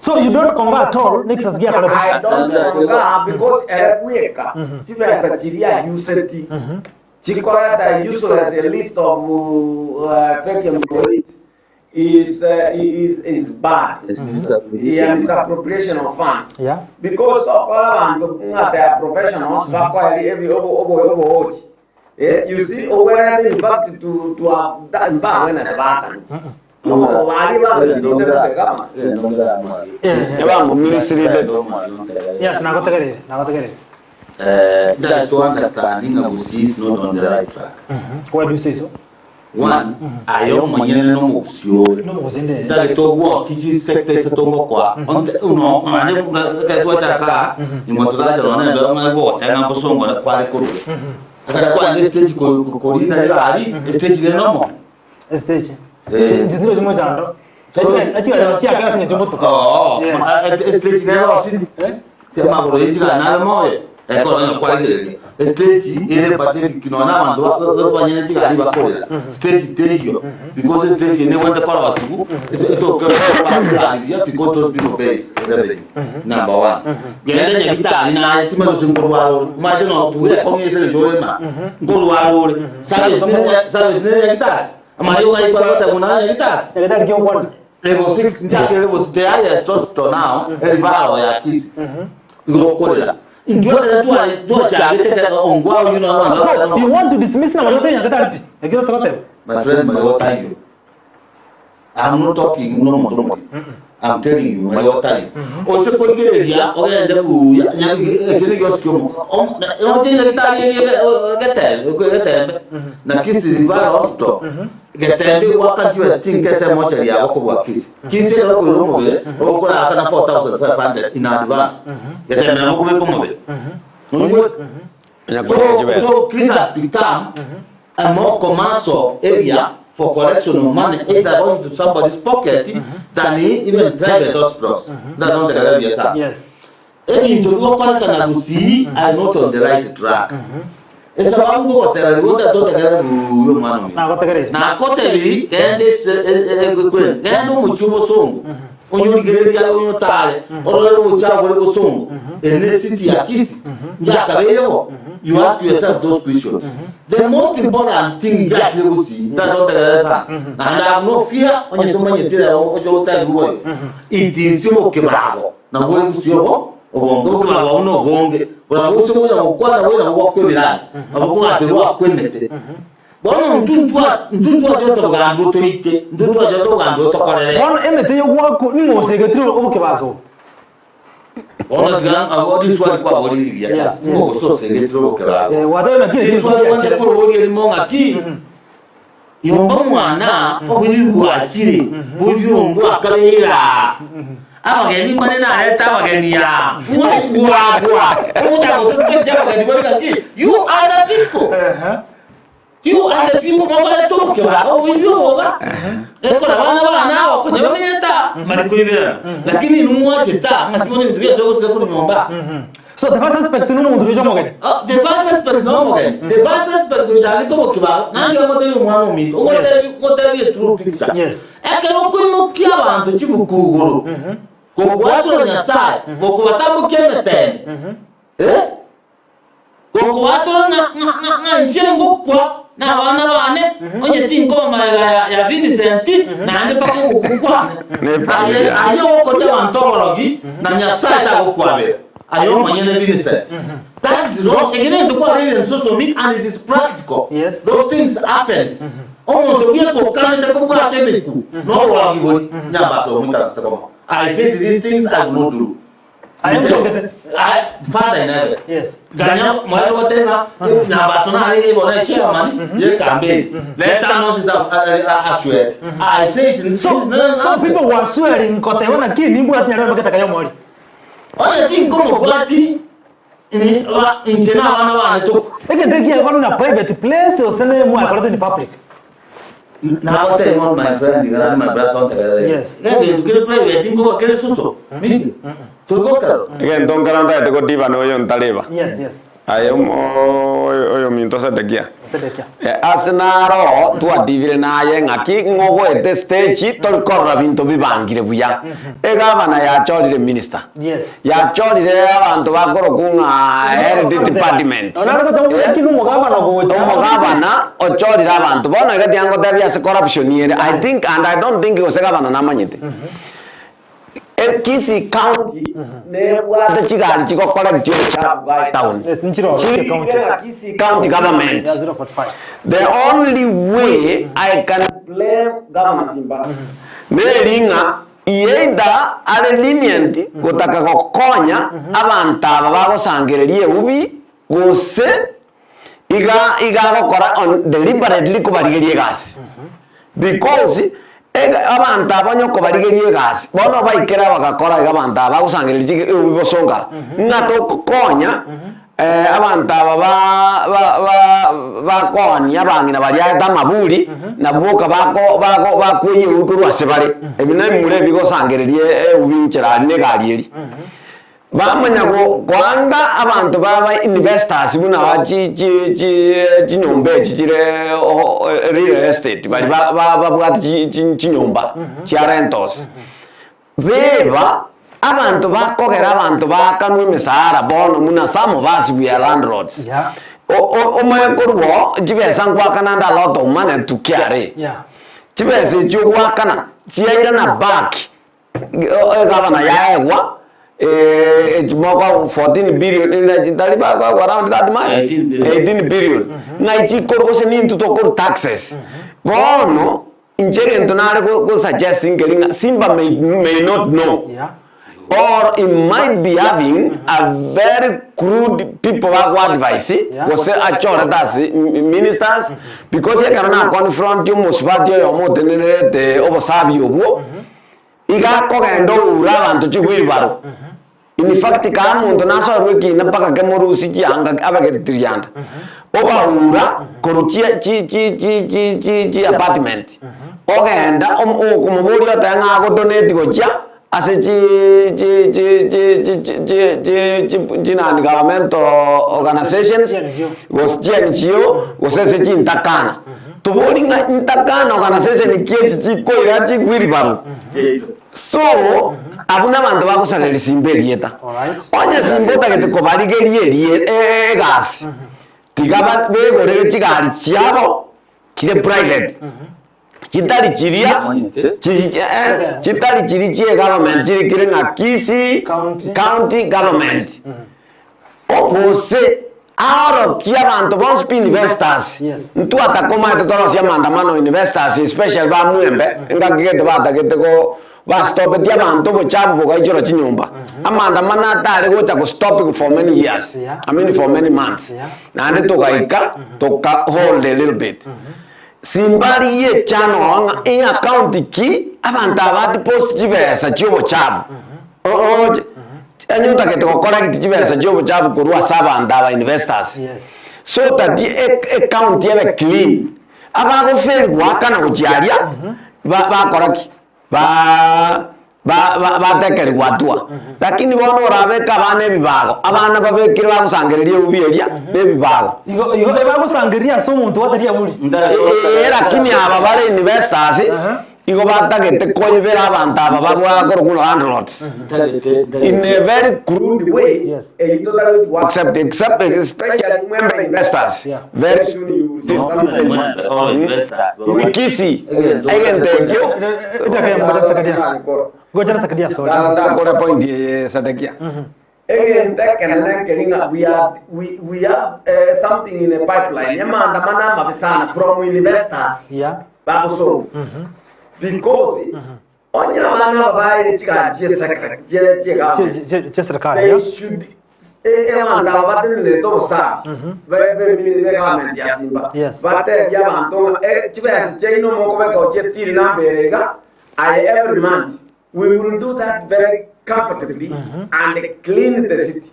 So you don't concur at all nexus giakoretwe. I don't concur because ere bweka chibesa chiria ayuseti chikoreta useless a list of fake employees is, is bad. Yeah, misappropriation of funds. Yeah. Because tokora abanto ng'a they are professionals bakoa ebi obo obo obohochi. Eh, you see, ogwenerete in fact to to have that mbagwenerete bakana. Yes, nagotegereire, nagotegereire. That to understand ng'a Gusii is not on the right track. Why do you say so? One, aye omonyene na omogusii ore. Nomogusii nde. Ntagete ogwoki chisector ase togokoa onte uno manye buna ekero twachaka aa, nigo toracha nonye na embeo ng'a gogoteba ng'a mbosongo kware korwa. Ekero kwarenge estage ko- korina egari, estage rende nomo. Estage. Eh. Inche tindiri mochando. Chigari chiakera ase eng'encho motuko. Oo, Yes. estage nere osiri. Eh? Amagoro ye chigari nabe moyo. Ekero onye kwarigereria. Estage ere pathetic nonya abanto banyene chigari bakorera. Stage teiyo. Because estage eye nebwate korosiwu, etoke chigari because those people pays revenue. Number one. Genda nyagitari naye timanya gose nkorwara ore. Omanyete notugire ekong'u ase eng'encho orema. Nkorwara ore. Service nere service nere nyagitari. Amariogo aye kwagoteba buna aye nyagitari. Nyagitari ki okwana? Level 6 nchakire level 6 the highest hospital now erivaro ya Kisii. Igo okorera. Intwe ekero tware twachagete ekero ongwa oyio nabo So, abanto so you want to dismiss na mariogo nyagitari pi? Ekio togoteba. My friend mariogo taiyo. I'm not talking buna omonto omorimo. I'm telling you mariogo taiyo. Ose korigereria ogende buya ekio negiosi kia omo oche nyagitari eria egetembe egetembe na Kisii Referral Hospital Getembe gwaka chibe chinke ase emochari yabo kobua Kisii. Kisii ekero okoira omobere okoraakana 4500 in advance. Getembe nabo okobeka omobere. Noigwete? Onya koria So, chibesa. so Kisii has become a more commercial area for collection of money either going to somebody's pocket than even private hospitals. That's not the biasara. Yes. Ebinto bigokorekana gusii are not on the right track. Esababu ngogoteba igo tatotegerera buya omwana ominto. Nagotegereire. Nakotebirie genda ase ekwene, genda omochie obosongo, onyorigererie onyotare, orore obochie bore bosongo, ere ne city ya Kisii, ngiakabeire bo? You ask yourself those questions. The most important thing ngiachire gusii, tatotegerera sana, naende I have no fear onye tomanyeti rero oche gotebiwa boigo, it is obokebago. Nabwo obosie obo obonge bokobaba buna obonge, borabosie bonya gokwana bwe nabwo bwakwebirania, nabo kogati bwakwemete. Bono intwe ntwa intwe ntwachete obogambi otoite, intwe ntwachete obogambi otokorere. Bono emete y'ogwakwa ning'o osegetire obokebago obo? Bono tiga abo riswali kwaborire rigiya Yes, sana, yes. ning'o gose osegetire obokebago? Eh, gwatebire naki eki Riswali giachire. gwancha koroboria rimo ng'aki, Nyomba omwana oboibi bwachire, boibi obo mbwakabeire aa. Abageni mbare narete abageni aa, bwagwa, ogocha gosuspect abageni bare ng'aki, you are the people. You are the people mokorete okeba oboibi oboba. Ekora abana bane aba konya bamenyete aa, mbari koiberana. Lakini inwe mwachete aa, ng'aki bono ebinto biase gosira korwa nyomba. So the first suspect nomonto oria omogeni. Oh, the first suspect nomogeni. The first suspect ochagete obokibago, nanche ngotebie omwana ominto, ngotebie ngotebie true picture. Yes. Ekero okoimokia abanto chibuku igoro, gokwatura Nyasaye, gokobatambokia emetembe, eh? Gokwatura ng'a ng'a ng'a ng'a inche ngokwa na abana bane, onye tinkoba magega ya ya Vincent, naende mpaka ogokwa kwane. Ne Aye familia. aye ogokoria abanto oborogi, na Nyasaye tagokwabera. Aye omonyene Vincent. That is wrong. Eke nento kwabeire in social media and it is practical. Yes. Those things happens. Omonto bweka okanete kobwata emeku noborogi bori nyambaso omoikaranse komo. I said these things I will not do. Aye omochongete. I, Father in heaven. Yes. Ganya mwari goteba nyambaso narenge igo na chairman ye campaign. Let announce aswear. I said this So, is not so people were swearing koteba naki nimbwati nyarebe baketaka yomori. Onye tinkomobwati inche na abana bane to Egento ekiya bono na private place gose ne mwakorete ni public. Nagotebia bono my friend iga my brother ontegerere. Yes. Egento kere private nkoba kere suso minki torigokera. Egento nkero ntagete godiba noyo ntareba. Yes, yes. Aye omo- oyominto Sedekia. Sedekia. Eh, ase naro twadibire naye ng'aki ng'ogoete stage tori korora binto bibangire buya. Egavana yachorire minister. Yes. Yachorire abanto bakorokwa ng'a health department. Nonye gocha Eh, kobua omogavana gocha. Omogavana ochorire abanto. Bono iga tiga ngotebie ase corruption ere, I think and I don't think gose gavana namanyete. Kisii county nebwate chigari chigo collect obochafu bwa etown. Yes, nchire oro, Chirikire county. na Kisii county government. Ya 045. The only way I can blame Governor Simba neri ng'a either are lenient gotaka gokonya abanto aba bagosangereria eubi gose iga iga agokora on deliberately kobarigeria egasi because ega abanto aba onye okobarigeria egasi bono baikera bagakora iga abanto aba bagosangereria chige eubi bosonga ng'a tokokonya. Abanto aba bakoania abang'ina baria aete amaburi, nabwo boka bakoiyia eubi korwa ase bare. Ebi nebimura ebi bigosangereria eubi inchera aria na egari eria. Bamanya koanga abanto baba investors buna chinyomba echi chire real estate baria babwate chinyomba chia rentals. Beba, abanto bakogera abanto baakanwe emesaara bono buna some of us we are landlords. Yeah. Omanye korwa oo chibesa nkoakana nde a lot of money to KRA. Yeah. Chibesa echi ogoakana chiairana back egavana yaegwa moko 14 billion tari bakoegwa around that much? 18 billion. 18 billion. Ng'ai chikorwa gose nintwe tokorwa taxes. Bono Inche egento nare go suggest nkeri ng'a Simba may, may not know Yeah. or he might be having a very crude people bago advise Yeah. gose achorete ase ministers because ekero na confront omosubati oyomo otenenerete obosabi obwo iga akogenda oura abanto chiwheelbarrow In fact kaa monto nasoerwe ekina mpaka kemorusie chianga abe getirianda, obaura korwa chia chi chi chi chi chi chi apartment, ogenda om okomoboria otebe ng'a agodonate gochia ase chi chi chi chi chi chi chi chi chi chinani governmental organisations, gose chi NGO, gose ase chintakana. Tobori ng'a ntakana organisation ki echi chikoira chigwiribarwa. So, abwo nabanto bagosareria Simba erieta. Onye Simba otagete kobarigeria erie egasi, tiga begorere chigari chiabo chire private, chitari chiria chitari chiria chie government chirikire ng'a Kisii County Government. Gose aorokie abanto bonsi pi investors, ntwatakomaete torosie amaandamano investors especially ba Mwembe engaki gete batagete go bastopetie abanto obochafu bogaichora chinyomba. Amaandamano atare gocha go stop for many years, I mean for many months. Naende togaika toka hold a little bit. Simbari y'echano ng'a eaccount ki abanto aba badeposit chibesa chiobochafu. Oroche? Onye otagete gocorrect chibesa chiobochafu korwa ase abanto aba investors. Yes. So that ecounty ebe clean. Abagofeli goakana gochia aria, ba- bakora ki? Ba ba ba batekerigwa hatua. Lakini bono orabeke abana ebibago, abana babekire bagosangereria eubi eria na ebibago. Igo igo ebagosangereria ase omonto gwatari abori. Ee, lakini aba bare investors igo batagete koibera abanto aba babwaa korokwa buna landlords in a very crude way Yes. eyio totari gochi go accept except especially mwembe investors Yeah. very soon you will see some changes. In Kisii egento ekio Gocha na Sakadia socha. Ndakore point eye Sedekia. Egento ekenene nkeri ng'a we are, we, we have something in a pipeline emaandamano amabe sana from investors Yeah. bagosoma because onye abana aba baeire chigari chie secre chie chie government Che che serikali. they Yeah. should abanto aba batenenerete obosafi be be government ya Simba Yes. batebie abanto ng'a chibesa chiaino mokobeka gochia etiri namba ere iga aye every month we will do that very comfortably and clean the city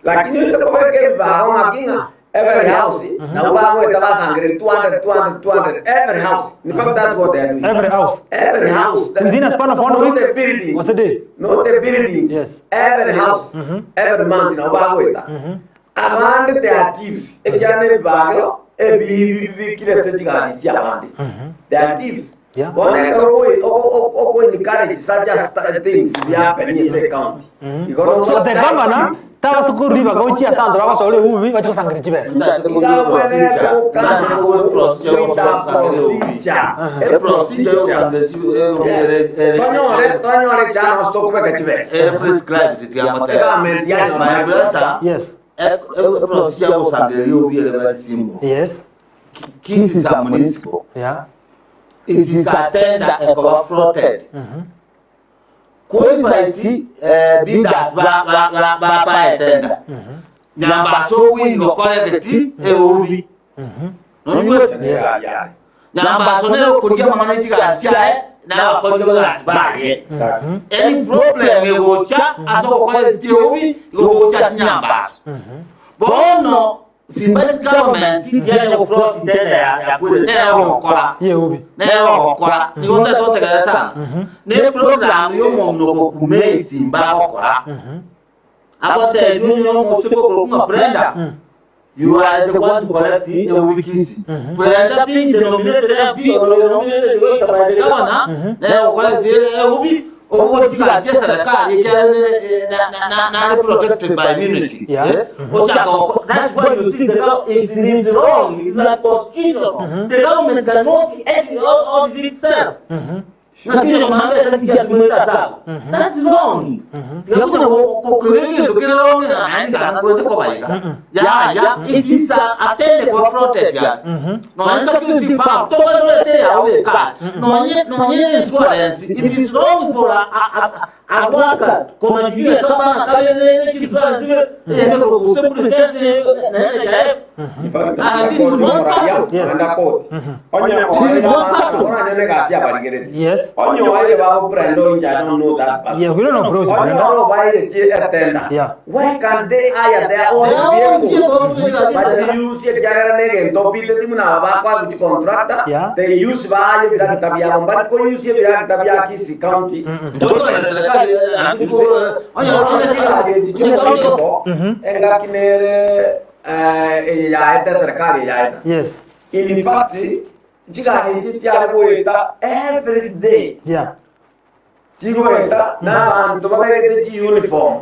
lakini oche kobeka ebibago ng'aki ng'a every house nabo bagoeta basangereria 200 200 200 every house in fact that's what they are doing Every house. every house Within a span of one not week? a building What's the day? not a building Yes. every house every month nabo bagoeta abande they are thieves ekiagera ebibagero ebibikire ase chigari chiabande they are thieves Yeah. Bono ekero oi- o- o- oko encourage such as things bihappen ase ecounty igo nogo So the governor tabasa korwa ribaga gochia ase abanto bagosora eubi bache gosangereria chibesa. iga obwenerete gokama with a procedure. A procedure. Yes. Tonyore tonyore channels tokobeka chibesa. Government ya Yes. Eprocedure yogosangereria eubi ere very simple. Yes. Kisii is a municipal. Yeah. It is a tender ekoba floated. Koinvite eh, bidders ba ba ba ba ba etender. Nyambaso win okoregeti eubi. Nonywete? Yes. Nyambaso nere okoria amang'ana ye chigasi chiaye na abakori b'egasi baye. Any problem egocha ase ogokoregeti eubi igo ogocha ase Nyambaso. Bono Simba government tianya gofloat tender ya ya kwere nere ogokora. Yeubi. Nere ogokora. Nigo ntete otegerere sana. Ne program y'omonto gokume esimba agokora. Agotebi onye omosike okorokwa ng'a Brenda, you are the one to collect eubi Kisii. Brenda being the nominated MP or nominated goika by the governor, nere ogocollect eubi, obwo chigasi chia serikali ekiagera nare protected by immunity. Eh? Ochaka goko- That's why you see the gov- it is wrong, it is unconstitutional. The government cannot audit audit itself. Lakini omanga esa chiatumete ase abo. That's wrong. Tiga kokora egento kere wrong naende gasa kwete koba iga. Yaya, it is a atende kwa floated yani. Nonye security firm, tobanorete yago beka. Nonye nonye insurance, it is wrong for a a a, a worker komajiwe saba na kale ne insurance ibe yende ko pretense na NHIF. Ah, this is one person. Enda court. Onye This is one person. onye negasi abarigereti. Onye oire ba Brenda Oinja, I don't know that person. Yeah, we don't know Bruce Onye Brenda. oro baire chi etenda. Why can't they hire their own Their own vehicles? vehicle. But they use ekiagera negento pite timu naba bakwa guchi contractor. They use baye birakita byabo mbari ko use birakita bya Kisii County. Ndoto ya serikali onye engaki nere yaeta serikali yaeta. In fact, chigari echi chiare goeta every day. Chigoeta n'abantu babegete chi uniform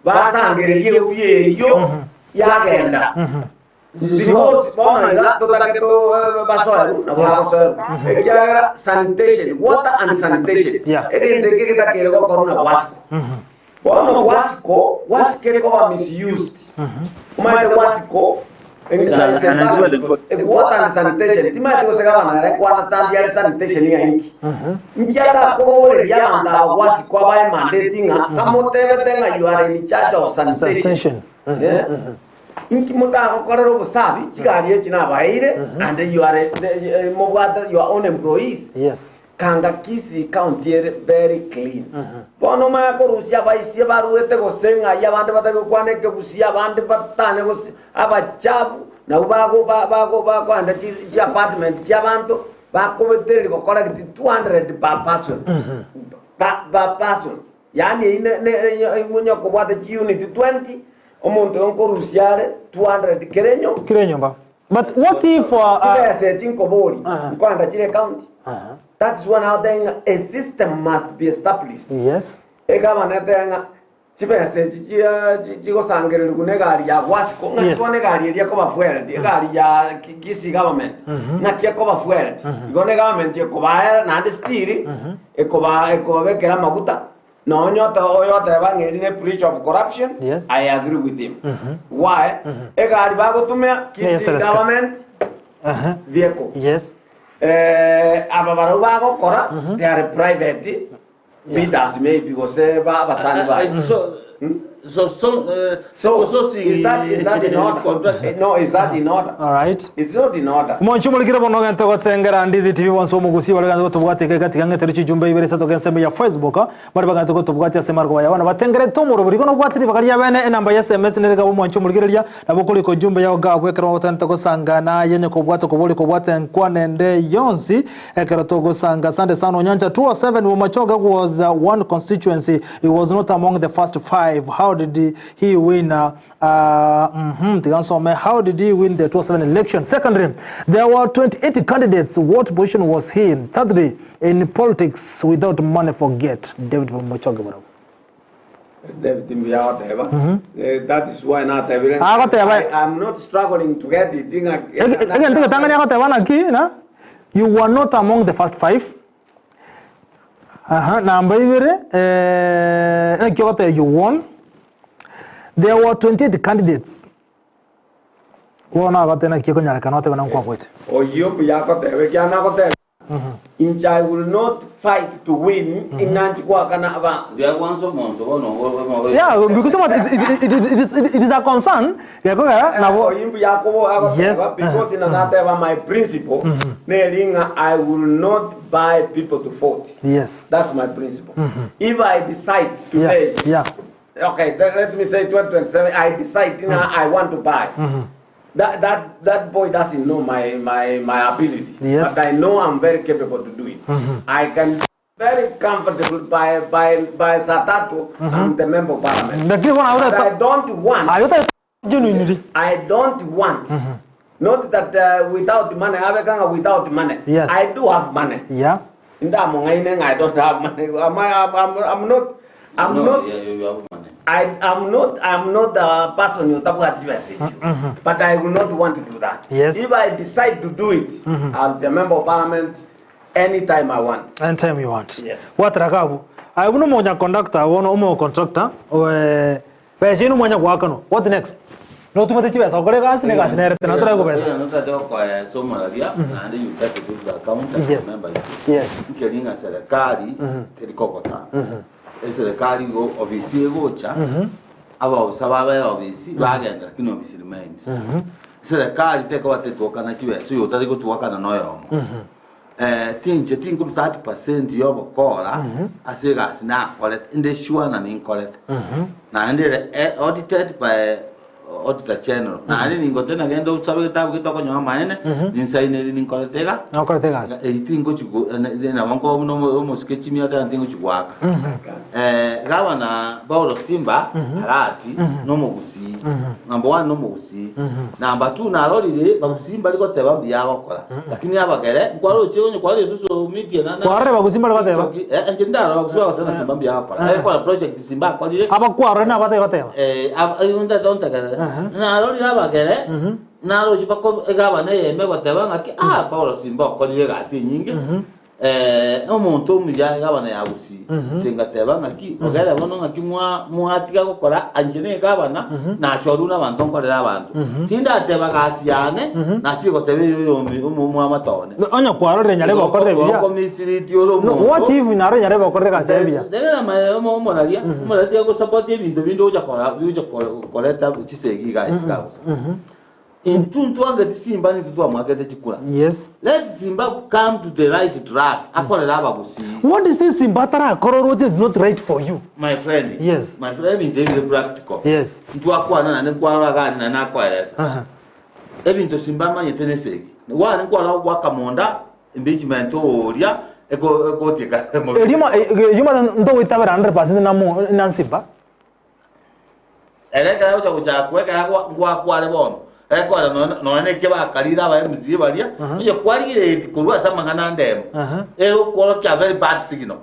basangererie eubi eyo yagenda. Because bono iga totake to basoeru nabo bagosoeru ekiagera sanitation, water and sanitation. Egento eke getakere gokorwa na Wasco. Bono Wasco, Wasco ekoba misused. Omanyete Wasco water and sanitation timanyete gose gavana ere ku understand yare sanitation ng'a inki. Inki atakoboreria abanto aba Wasco abae mandate ng'a kamotebete ng'a you are in charge of sanitation. Sanitation. Inki motagokorera obosabi chigari echi nabaeire and you are mobwate your own employees. Kanga Kisii County ere very clean. Bono omanye korusia abaisia baruete gose ng'ai abande batari gokwana ekegusia abande batane gose abachafu nabo bago bago bakoenda chi chi apartment chia abanto bakobetereri gocollect 200 per person. Per person. Yaani eywo ne ne onye okobwata chi unit 20 omonto oyo nkorusia are 200 kere enyomba. Kere enyomba. But what if Chibesa echi nkobori nkoenda chire county. That is one out there a system must be established. Egavana etebe ng'a chibesa echi chia chigosangererigwa na egari ya Wasco, ng'aki bono egari eria ekoba fueled, egari ya Kisii government, ng'aki ekoba fueled. Igo na egovernment ekobaera naende still ekoba ekobabekera amaguta, nonye ote oyoteba ng'a eri ne breach of corruption, I agree with him. Why? Egari bagotumia Kisii government vehicle. Aba barabwo bagokora, they are private bidders maybe gose ba abasani baye. So so so So, is that in order? No, is that in order? All right. It's not in order. Omonche omorikire bono ogente gotsengera Ndizi TV bonsi bomogusia bare gante gotobwatia iga gati gang'etere chijumbe ibere isato gensemo ya Facebook bare bagante gotobwatia ase margo ya bana batengerete omorobori igo nobwate ribaga ria bene enamba ya SMS nere gabo omonche omorigereria nabo okorika ojumbe yao gabwo ekero ogotenete gosanga naye onye kobwate kobori kobwate enkwana ende yonsi ekero togosanga. Asante sana Onyancha. 207 Bomachoge was one constituency, he was not among the first five. How did he win? Tiga nsome. How did he win the 207 election? Secondly, there were 28 candidates. What position was he in? Thirdly, in politics without money, forget David Bomachoge bro. David mbuya agoteba. That is why natebire. Agoteba. I'm not struggling to get it. Egento getang'ani agoteba naki na you were not among the first five. Aha, namba ibere naki ogoteba you won. There were 28 candidates. Bono agoteba naki ekonyarekana otebe na nkwakwete. Oyio mbuya agoteba ekiagera nagoteba inche I will not fight to win inanchi gwakana aba. Ndiya kwanza omonto bono. Yeah, because what it is a concern. Gekogera nabo Oyio mbuya akobo agoteba because inasateba my principle neri ng'a I will not buy people to vote. That's my principle. If I decide today Okay, then let me say 2027, I decide ng'a I want to buy. That, that, that boy doesn't know my, my, my ability. Yes. But I know I'm very capable to do it. I can very comfortable by, by, by saa tatu, I'm the member of parliament. Lakini bono But I aye don't want, aye otagete genuinely. I don't want, not that uh, without money, abe kanga without money. Yes. I do have money. Yeah. Ndamong'aine ng'a I don't have money. Am I, I'm, I'm, I'm not, I'm No, not, yeah, you have money. I, I'm not, I'm not the person otabwati chibesa echio. But I will not want to do that. Yes. If I decide to do it, I'll be a member of parliament anytime I want. Anytime you want. Yes. Gwatera kabu. Aye buna omonya conductor bono omo contractor eh besa ino mwanya goakanwa. What next? Notumete chibesa okore egasi na egasi nerete na torae kobesa. Notagete gokoeresa omoraria naende you get to do the account and Yes. remember it. Yes. Nkeri ng'a serikali teri kogota. Eserekari igo ofisi egocha, abaofisa babe ofisi bagenda lakini ofisi remains. Eserekari tekoba tetwokana chibesa oyo otari gotwakana na oyomo. Eh, tinche tinkoruta 30% ya obokora ase egasi nakorete inde sure ng'a ninkorete. Naende ere eh, audited by auditor general. Naende ningote nagende osabe egetabu getokonyoa amaene, ninsaineri ninkorete iga. Nokorete egasi. Eyio tingochi go- ne- ne- nabo nkoba buna omo- omosike chimiaka tano tingochi goaka. Eh, gavana Paulo Simba Arati nomogusii. Number one nomogusii. Number two narorire bagusii mbari goteba mbuya agokora. Lakini abagere nkwaroche onye kwarorire social media na- na- Kwarorire bagusii mbari goteba? TikTok, eh, inche ndarora bagusii bagoteba na Simba mbuya agokora. Ekora project Simba akorire. Abakwarore nabatari goteba. Eh, ab- eh, ndete ontegerere. Narorire abagere Naroche bako egavana eyemo egoteba ng'aki, Ah, Paulo simba okorire egasi enyinge, eh, omonto omuya egavana ya Gusii. Inche ngateba ng'aki, ogere bono ng'aki mwa mwatiga gokora inche na egavana, nachorwa na abanto nkorere abanto. Tindateba gasi yane, nachire goteba eyo oyomi omo omwamate one. Onye kwarorire nyarebe okorire buya. Okomisiriti ore No, omonto. what if narorire nyarebe okorire egasi yaye buya? Rero amaye omo omoraria, omoraria tiga gosupport ebinto binde ogocha kora ogocha koreta chisegi iga isiko agosa. Intwe ntwangeti Simba nintwe twamwakete chikura. Yes. Let Simba come to the right track akorere abagusii. What is this Simba atarakora oroche is not right for you? My friend, Yes. my friend ebinto ebire practical. Yes. Ntwakwana naende nkwarora gani naende nakoeresa. Aha. Ebinto Simba amanyete nesegi. One nkwarora goaka monda impeachment oria eko ekotieka Erio ma- e- e- erio mara ntogoitabera 100% namo na Simba. Ere ekero agocha gochakwa ekero agwa ngwakware bono, ekore nonye nonye na eke bakarire aba MCA baria, onye kwarigereretie korwa ase amang'ana a ndemo, egokworokia a very bad signal.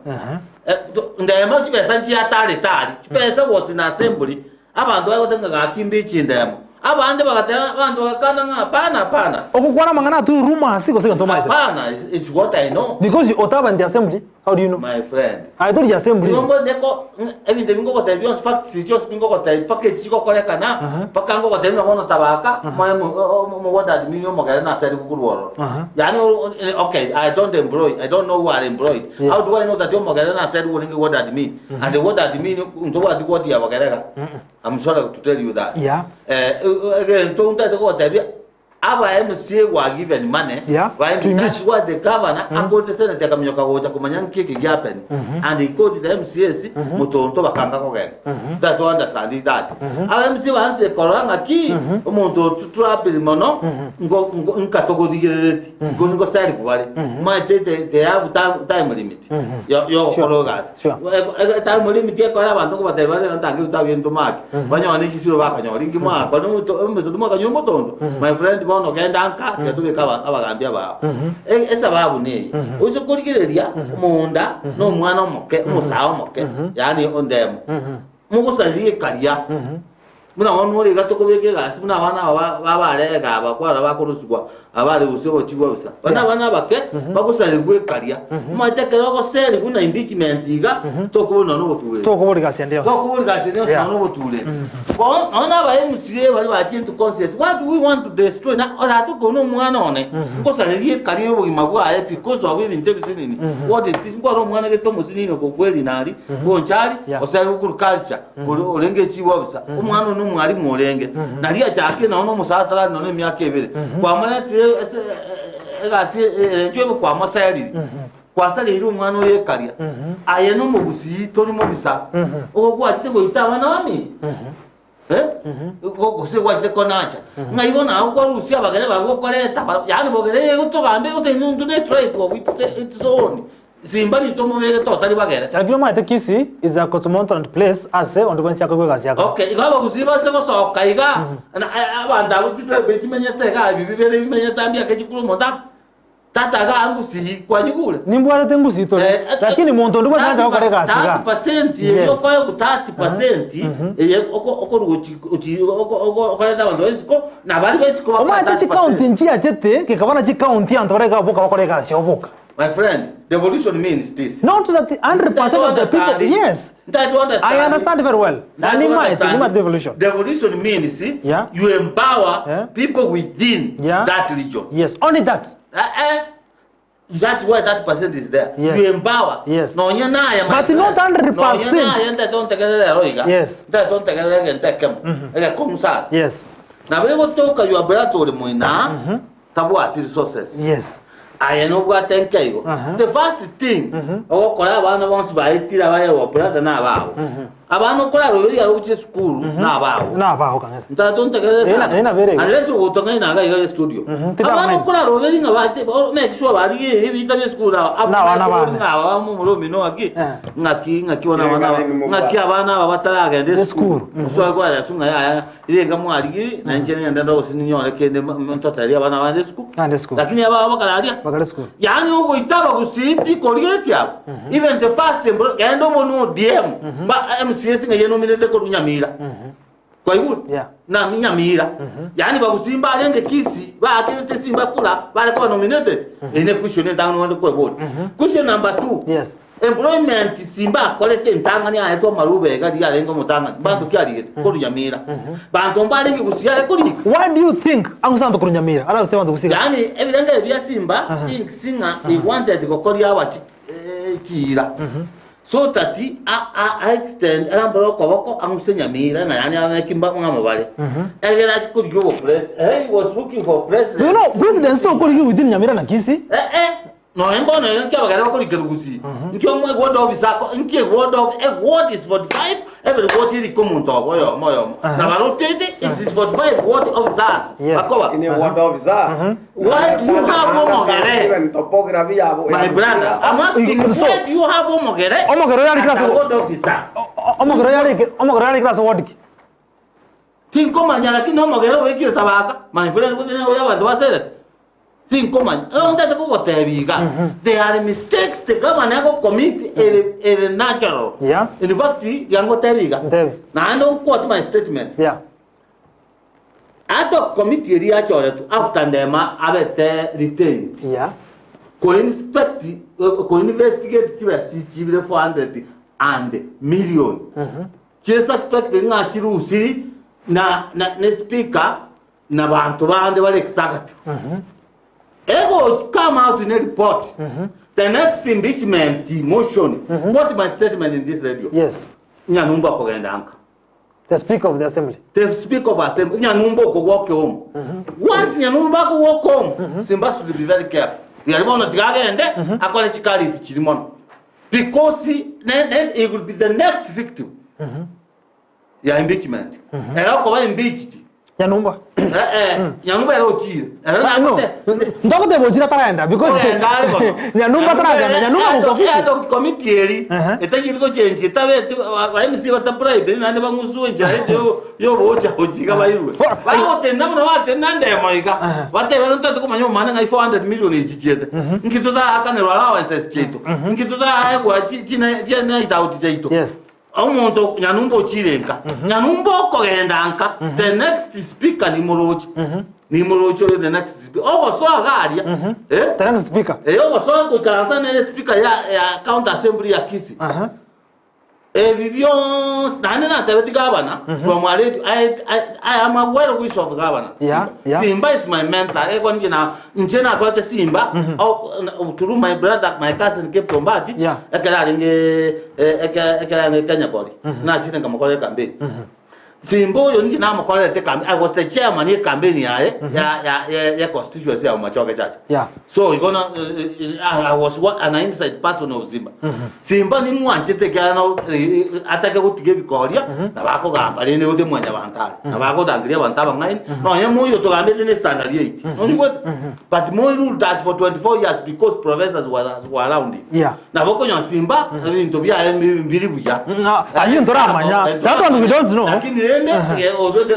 Ndemo chibesa nchiatarete aria, chibesa was in assembly, abanto bagoteba ng'a gaki mbichi ndemo. Abande bagateba, abanto bagakana ng'a hapana, hapana. Ogokwana amang'ana atwo rumors gose egento omanyete? Hapana, it's, it's what I know. Because otaba in the assembly, how do you know? My friend. Aye tori assembly. Igo nko ebinto ebi ngogotebia bionsi facts echi chionsi pi ngogotebia mpaka echi chigokorekana, mpaka ngogotebia buna bono tabaka, omanye omo ward admin omogere nase ari korwa ororo. Yaani okay, I don't employ, I don't know who are employed. Yes. How do I know that omogere nase ari orenge ward admin? And the ward admin, ntobwati ward ya abagere iga. I'm sorry to tell you that. Yeah. Eh, egento ntagete gogotebia, aba MCA were given money Yeah, by to impeach. that's what the governor akorete senate akaminyoka gocha komanya nki eke giappen and he called the MCAs motonto bakanga kogenda that's why understand it that aba MCA banse korora ng'aki omonto oyo turabiri mono ngo ngo nkatogorigerereti gose ngosari bare maete they, they have time, time limit yo yogokora egasi Sure. Time limit ekore abanto nkobatebia bare ntange ebitabu ebinto make banyore ne chisiro bakanyora inki mwakora omoto omosato mwakanywa omotondo my friend bono genda nka tiga tobeke aba abagambi abao E- esababu neye oise korigereria omonda na omwana omoke omosae omoke yaani ondemo mogosaria ekaria Buna bono ore iga tokobeka egasi buna abana aba babare egaba kwarora bakorusigwa abare gose ogochigwa bosa. Buna abana abake bagosarigwa ekaria. Omanyete ekero ogoserigwa na impeachment iga tokobori nonya obotureti. Tokobori gasi ende yonsi. Tokobori gasi ende yonsi Yeah. nonya obotureti. Bono nonya na aba MCA baria bachire into conscience what do we want to destroy na oratokore na omwana one ngosareria ekaria ya obogima bwaye because of ebinto ebisinini what is this nkware omwana gete omosinini okokweri nari gonchari Yeah. osarigwe korwa culture Ore orenge chibobisa, omwana one nomwalimu orenge, nario achakire nonye nomosacha atarari nonye emiaka ebere, kwamoretire ase egasi ere inchuo ebe kwamoseriri. Kwasareire omwana oyo ekaria. Aye nomogusii tori mobisa. Ogo gwachete goita abana bamino. Eh? Go- Gose gwachete konacha. Ng'ai bono agwo kwarusia abagere barabwo okoreta barabwo. Yaani bogere egotogambe egoteba intwe ne tribe of its, its own. Simba nitomobegete otari bagere. Lakini omanyete Kisii is a cosmopolitan place ase onde bwensi akoigwa egasi ya kare. Okay, igo abagusii base gosoka iga, na abanto abwo chitribe chimenyete iga ebi bibere bimenyete ambia ake chikure omonto aka tata iga ngusii kwanyigure? Nimbwarete ngusii tore, lakini monto onde bwensi nancha gokora egasi iga. 30% eye Yes. okoegwa 30% eye oko- okorwa gochi gochi oko- oko- okoreta abanto ba isiko na baria ba isiko bakore Omanyete 30%. chikaunti nchiachete, gekaba na chikaunti abanto bare iga boka bakore egasi yabo boka. My friend, devolution means this. Not that 100% of the people, yes. I understand very well. Na nimaete, nimaete devolution. Devolution means Yeah. you empower Yeah. people within Yeah. that region. Yes, only that. Eh, eh. That's why that percent is there. Yes. You empower. Yes. Nonya naye my But friend. not 100%. Nonya naye ndetontegerere ero iga. Yes. Ndetontegerere egento ekemo. Egekong'u sana. Yes. Nabo egotoka your brother ore moina tabwati resources. Yes. Aye nobwate enke igo. Aha. The first thing ogokora abana bonsi baetire abaye bo brother na ababo. Abana okoraroberia aro gochia esukuru na ababo. Na abao kang'esa. Ntato ntegerere Ena- sana. ena bere igo. Unless ogotong'aina iga iga iga studio. Tibamanya. Abana okoraroberia ng'a bate o- make sure barigereire ebita bia esukuru aba. Na abana bane. Ng'a aba momura omino ng'aki Eh. ng'aki ng'aki bono abana aba Ng'aki ng'aki abana aba bataragenda Esukuru. esukuru. Osoe kwaresa ng'a yaya Rirenga mwarigirie, na inche ningende ndo gose ninyore kende ntotererie abana bande esukuru. Bande esukuru. Lakini abao bakararia. Bakare esukuru. Yaani ogoita abagusii pi korigetie abo. Even the first embro genda obone ODM ba MCAs ng'a yenominete korwa Nyamira. Kwaigure? Yeah. Na Nyamira. Yaani bagusii mbarenge Kisii baakerete Simba kura bare koba nominated. Eye ne question entang'ani ogende kweboria. Question number two. Yes. Employment simba akorete entang'ani aetwe amarube iga riria arenge omotang'ani mbanto ki arigete korwa Nyamira banto mbarenge gusii aye korika. Why do you think agosanto korwa Nyamira ararute abanto gusii iga? Yaani ebirenge ebi bia Simba thinks ng'a he wanted gokoria awa chiira so that a a extend arambore okoboko ang'use Nyamira ng'a yaani abeki mba ng'amo bare egere achie korigia obopresident eh he was looking for Do you president know president tokorigia within Nyamira na Kisii? eh eh Nonya mbono ere nki abagere bakorikera gusii nki omo ward officer ako nki ward of a ward is 45 every ward erike omonto obo oyomo oyomo na barotete it is 45 ward officers Yes. bakoba Ini ward officer. Why do you have omogere? Even topography yabo. My brother, I'm asking So- where do you have omogere? Omogere oyo arikire as a ase- ward officer. Omogere oyo arike omogere oyo arikire ase ward ki? Tinkomanya lakini omogere obekire tabaka. My friend, gose oyo abanto baserete. Tinkomanya. Ero ntete kogotebia iga, there are mistakes the governor agocommit ere ere natural. Yeah. In fact, tiga ngotebie iga. Ntebie. Naende quote my statement. Yeah. Ad hoc committee eria yachoretwe after Ndema abete retained. Yeah. Ko-inspect, ko-investigate chibesa chichibire 400 and million. Chire suspected ng'a chirusiri na na ne speaker na banto bande bare executive. Ego come out in a report. The next impeachment motion, quote my statement in this radio. Yes. Nyanumba akogenda nka. The speaker of the assembly. The speaker of assembly, Nyanumba oko walk home. Once Nyanumba ako walk home, Simba should be very careful. Yari bono tiga agende, akore chikariti chiri mono. Because then, then he will be the next victim. Ya impeachment. Ere okoba impeached. Nyanumba. Eh eh, Nyanumba ere ochire. Ere Ah, no. nagote. Ndagoteba ochire ataragenda because Ogenda are bono. Nyanumba ataragenda, Nyanumba goka ofisi. Ad hoc committee eri Aha. etagiri gochenchia etabeti ba MC bata bribe naende bang'usue enchera ete yo yogocha gochiga bairwe. Bagotenena buna batenena ndemo iga. Batebe ntotete komanya omwana ng'ai 400 million echi chiete. Nki totaakanerwa allowances chiaito. Nki totaegwa chi chine chie night out chiaito. Yes. Omonto nyanumba ochire nka, nyanumba okogenda nka, the next speaker nimoroche. Nimoroche oyo the next speaker. Ogosoa iga aria, eh? The next speaker. Eh, ogosoa goikaransa nere speaker ya ya county assembly ya Kisii. Aha. Ebi bionsi, naende natebeti gavana from a radio, I, I, I am a well wish of governor. Yeah, Simba. yeah. Simba is my mentor. Ego nje na nche nakorete Simba oh, through my brother my cousin Cape Tombati Yeah. ekero arenge eh, eke- ekero arenge Kenya Kori nachire nkamokora ecampaign. Simba oyo ninche namokorerete ekambi, I was the chairman ye campaign yaye ya ya ya ya constituency ya Bomachoge Church. Yeah. So igo na eh, eh, I was one, an inside person of Simba. Simba nimwanchete ekiagera no eh, eh, atake gotiga ebikoria na bakogamba rende gote mwanyabanto are na bagotangeria abanto abang'aini nonye moyo togambete ne standard 8 nonigwete but Moi ruled us for 24 years because professors were, were around him. Yeah. Nabo okonyora Simba ebinto biaye mbiri buya. Ayio ntoramanya. That one we don't know. Lakini rende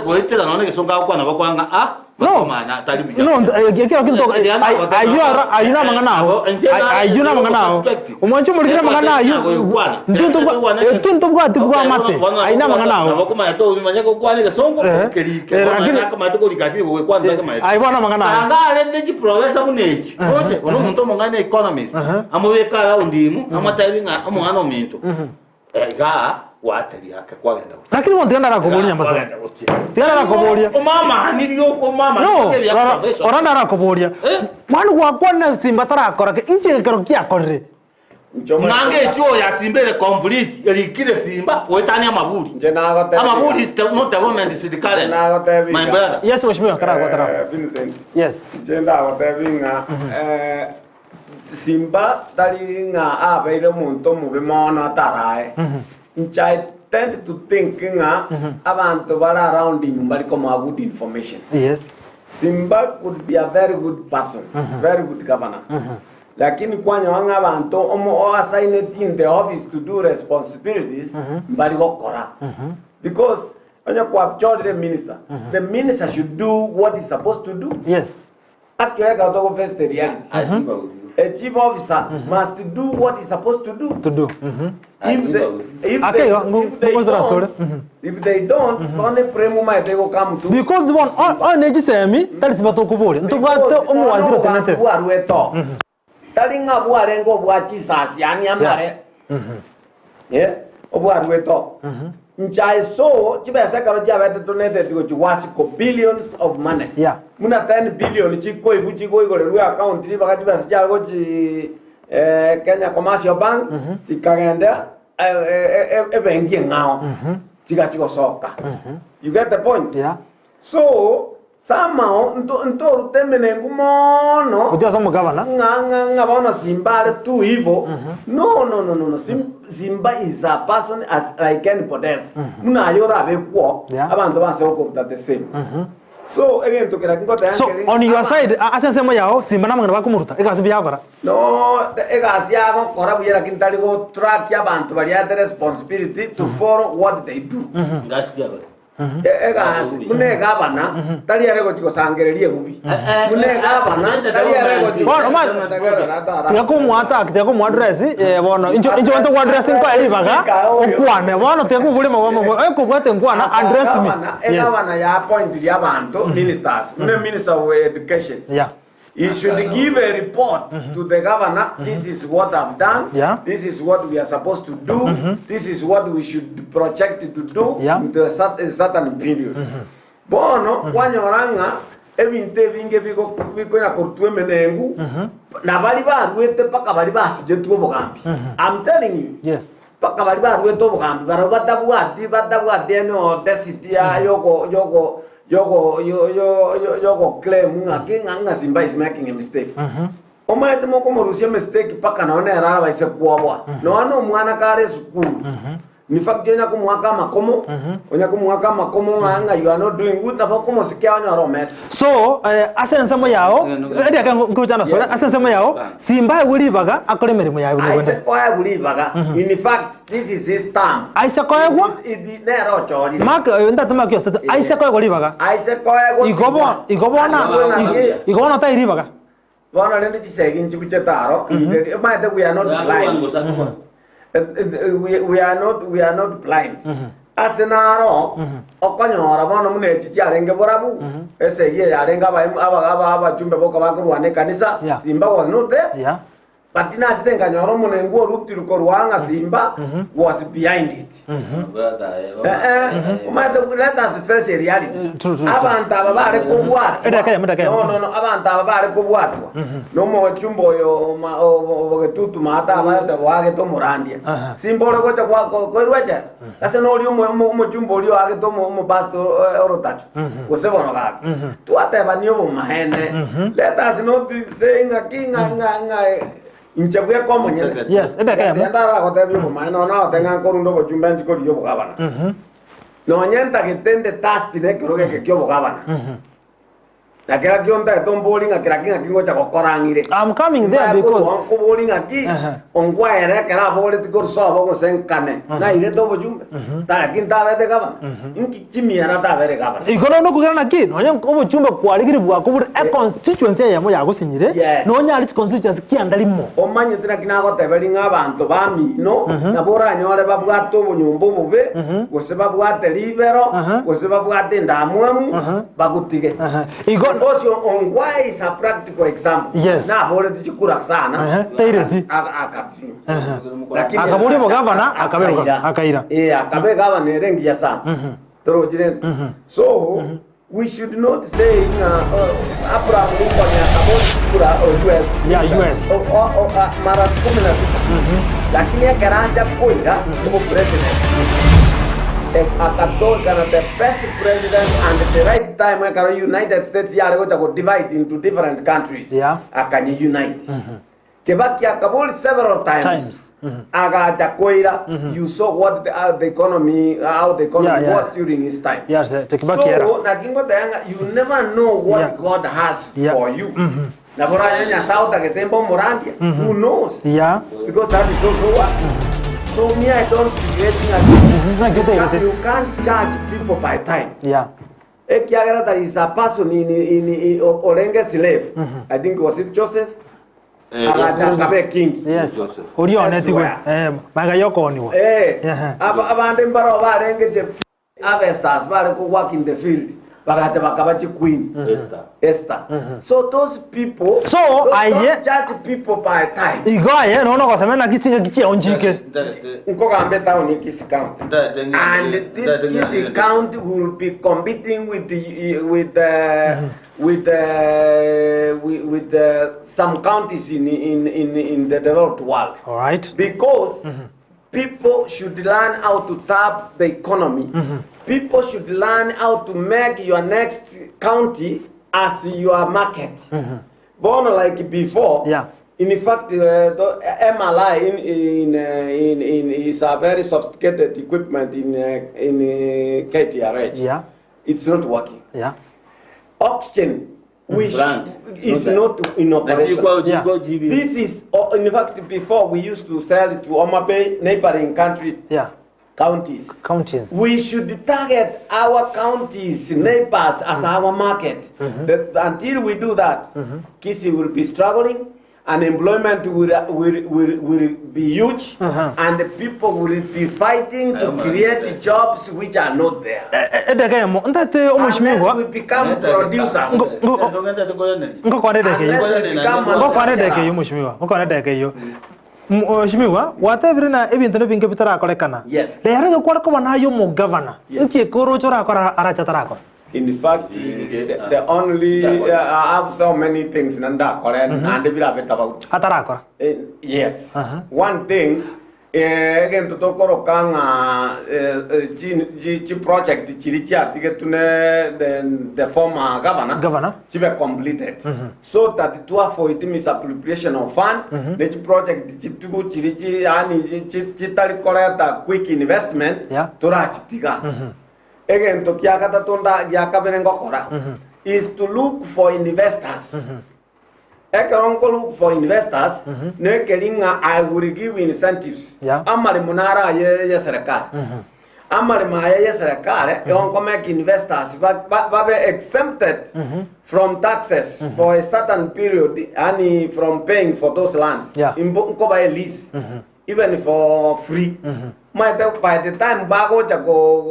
goetera nonya egesongo agokwana bakwana ng'a ah No. bakomanya tari buya. No, ekero kinto ayio ara ayio namang'ana ao. Ayio namang'ana ao. Omwanchi omorikire amang'ana ayio. Ntintobwati bwamate. Ayio namang'ana ao. Nabo okomanya tomanya gokwana egesongo kerike. Lakini- Akomanya tokorika akiri gokwana takomanyete. Ayio bono amang'ana ayo. Tanga arente chiprofesa buna echi. Oche, ono omonto omong'aini economist. Amobeke around imo, amotebi ng'a omwana ominto. Igaa gwateria ake kwagenda gochia. Lakini bono tiga ndarakoboria Nyamasa. Kwagenda gochia. Tiga ndarakoboria. Omamanirie okomama No, rora ora ndarakoboria. Eh? Mwana gwakwana Simba tarakora ke inche ekero kiakorire. Ng'ange echuo ya Simba ere complete, erikire Simba goetania amaburi. Inche nagotebia. Amaburi is the, not development is the current. Nagotebia. My brother. Yes, mheshimiwa karagwatara. Eh, Vincent. Yes. Inche ndagotebia ng'a eh, Simba tari ng'a abeire omonto omobe mono atarae. Inche I tend to think ng'a abanto bare around him mbari komoa good information. Yes. Simba could be a very good person, very good governor. Lakini kwanyora ng'a abanto omo o assigned in the office to do responsibilities mbari gokora. Because onye kwachorire minister, the minister should do what he's supposed to do. Yes. Actually, ekero togo face the reality. A chief officer must do what he's supposed to do. To do. If they, if Ake, they, ngo- if they ngo- don't, Mhm. if they don't, only premu maete go come to. Because one on echisemi tari Simba tokoboria. Ntobwate omowaziri otenete. bwarweto tari ng'a bwarenge obwa chisasi yani amare Eh, obwarweto nchae so chibesa ekero chiabete donated gochi wasiko billions of money Yeah. muna 10 billion chikoibu chikoigorerwa account ribaga chibesa chiare gochi eh, Kenya Commercial Bank chikagenda eh, eh, eh, ebenki eng'ao chigachigosoka you get the point Yeah. so somehow nto ntorute emenengu mono Gochia ase omogavana. ng'a ng'a ng'a bono Simba are tu hivo no no no no no Simba is a person as like anybody else muna aye orabekwo Yeah. abanto banse gokoruta the same so egento kera ngoteba So nkeri- on your side ase ensemo yao Simba namang'ana bakomoruta egasi buya agokora. No, egasi agokora buya lakini tari gotrack abanto baria ate responsibility to follow what they do. Egasi buna egavana tari ere gochi gosangereria ebubi buna egavana tari ere gochi Bono, ma- Tiga komwataka tiga komwadress eh, bono incho incho wanto kwadress nkwa eribaga okwane bono tiga koboria magomo ekobwate nkwana address me. Yes. Egavana ya appointire abanto ministers buna minister of education Yeah. He should give a report to the governor. This is what I've done. Yeah. This is what we are supposed to do. This is what we should project to do Yeah. into a certain period. Bono kwanyora ng'a ebinto ebinge bikonya korutwa emenengu na bari barwete mpaka bari basigetwe obogambi. I'm telling you. Yes. Mpaka bari barwete obogambi barabwo batabwati batabwati eno audacity ya yoko yoko yoko yo yo yo yoko claim ng'a ki ng'a ng'a Simba is making a mistake. Omaete mokomorusia mistake mpaka nonye nere arabaise kwoboa. Nonya na omwana kare esukuru. In fact onya komoaka amakomo, onya komoaka amakomo ng'a ng'a you are not doing good nabo okomosikia onyore omesa. So ase ensemo yao eria ake nkochana sore Yes. ase ensemo yao Simba aigwe ribaga akore emeremo yaye buna Aise bwende. koegwa ribaga. In fact this is his term. Aise koegwa? Nere ochorire. Mark ndate mark your statement. Aise koegwa ribaga. Aise koegwa Igo bo igo bona igo bono tai ribaga. Bono rende chisegi nchiguchete aro, maete we are not blind. We are not, we are not blind. Ase naro okonyora bono buna echi chiarenge borabu esegi eye yarenge aba aba aba abachumbe boka bakorwana ekanisa Yeah. Simba was not there. Yeah. But nachete nkanyora omonengu orutirwe korwa ng'a Simba was behind it. Eh, eh, omanyete let us face a reality. True, true, true. Abanto aba bare kobwatwa. Edaka yamo, edaka yamo. No, no, no, abanto aba bare kobwatwa. Nomochumba oyo ma- o- obogetutu maate abaete boagete omorandia. Aha. Simba ore gocha gwa- ko- koirwa echela. Ase noria omo- omo- omochumba oria oagete omo- omopastor orotacho. Gose bono gaki. Twatebania obomaene. Let us not say ng'aki ng'a ng'a ng'a inche bweka omonyene. Yes, edaka yamo. Genda aragotebia obomaene nonya nagote ng'a nkorunda obochumba inche korigia obogabana. Nonye ntagete nde thirsty na ekerogo eke kia obogabana. Na kera ki ontagete ombori ng'a kera ki ng'aki ngocha gokora ng'ire. I'm coming there because Nkobori ng'aki Aha. ongwaere ekero aboreti korwa sobo gose nkane nairete obochumbe lakini ntabete gavana inki chimiara ntabere gavana. Igo nonya okogera naki nonya obochumbe kwarigire bwako bore econstituency eyemo yagosinyire Yes. nonya are chiconstituency kianda rimo. Omanyete naki nagoteberia ng'a abanto bamino nabo oranyore babwate obonyomba obobe, gose babwate ribero, gose babwate endamwamu, bagotige. Igo Because Ongwae is a practical example. Yes. Naboreti chikura sana. Taireti. Akatinywa. Lakini Akaboria obogavana, akaberwa, akaira. akaira. Eh, akabe gavana ere engiya sana. Torochire. So, we should not say ng'a Abraham Lincoln akabori chikura o US. Yeah, US. O, o, o, a, mara 16. Lakini ekero acha koira obopresident akatokana the best president and the right time ekero United States yare gocha go divide into different countries Yeah. akanye unite. Kibaki akabori several times, Times. Agacha koira you saw what the, how the economy how the economy Yeah, yeah. was during his time. Yes, the Kibaki era. So naki ngoteba ng'a you never know what Yeah. God has Yeah. for you. Nabo oranye Nyasaye otagete mbe omorandia who knows? Yeah. Because that is also what. So me I don't regret Naki ng'a otairete. you can't judge people by time. Yeah. Ekiagera there is a person in, in, in, orenge slave. I think was it Joseph? Agacha akabe king. Yes. Joseph. Oria onetigwe. Elsewhere. Eh, maga yokoniwa. Eh, Yeah. abande mbaro barenge che harvesters bare ko work in the field bagacha bakaba chi queen. Esther. So those people So, those, don't judge people by time. Igo aye nono goseme naki chingaki chiaonchike. Nkogambe town in Kisii County. And this Kisii County will be competing with the with the with the with, with the, some counties in, in in in the developed world. All right. Because people should learn how to tap the economy. People should learn how to make your next county as your market. Born like before. Yeah. In fact, the MLI in in, in in is a very sophisticated equipment in KTRH. Yeah. It's not working. Yeah. Oxygen, which Brand. is not in operation. Yeah. This is, in fact, before we used to sell it to Omabay, neighboring country Yeah. counties. Counties. We should target our counties, neighbors as our market. That until we do that, Kisii will be struggling, unemployment will be huge, and the people will be fighting to create jobs which are not there. Edeka emo ntate Unless omoshimigwa we become producers. ngokwana edeka eyo Unless we become ngokwana edeka eyo manufacturers. moshimiwa ngokwana edeka eyo Mheshimiwa gwatebire na ebinto nebinge bitarakorekana Yes. rero iga kware koba naye omogavana Yes. nki ekoroche orakora arache atarakora In fact, the only I have so many things nandakora and birabeta about. atarakora Yes. Uh-huh. One thing egento tokoroka ng'a chi project chiri chiatigetwe ne the former governor Governor. chibe completed so that to avoid misappropriation of fund ne chi project chitugu chiri chi yani chitari koreta quick investment Yeah. torachitiga egento kia gatato nda gia kabere ngokora is to look for investors. Ekero nko look for investors nekeri ng'a I will give incentives. Yeah. Amaremo nara aye ya serikali. Amaremo aya ya serikali yonko make investors babe exempted from taxes for a certain period, yani from paying for those lands. Yeah. Nko ba lease even for free. By the time bagocha go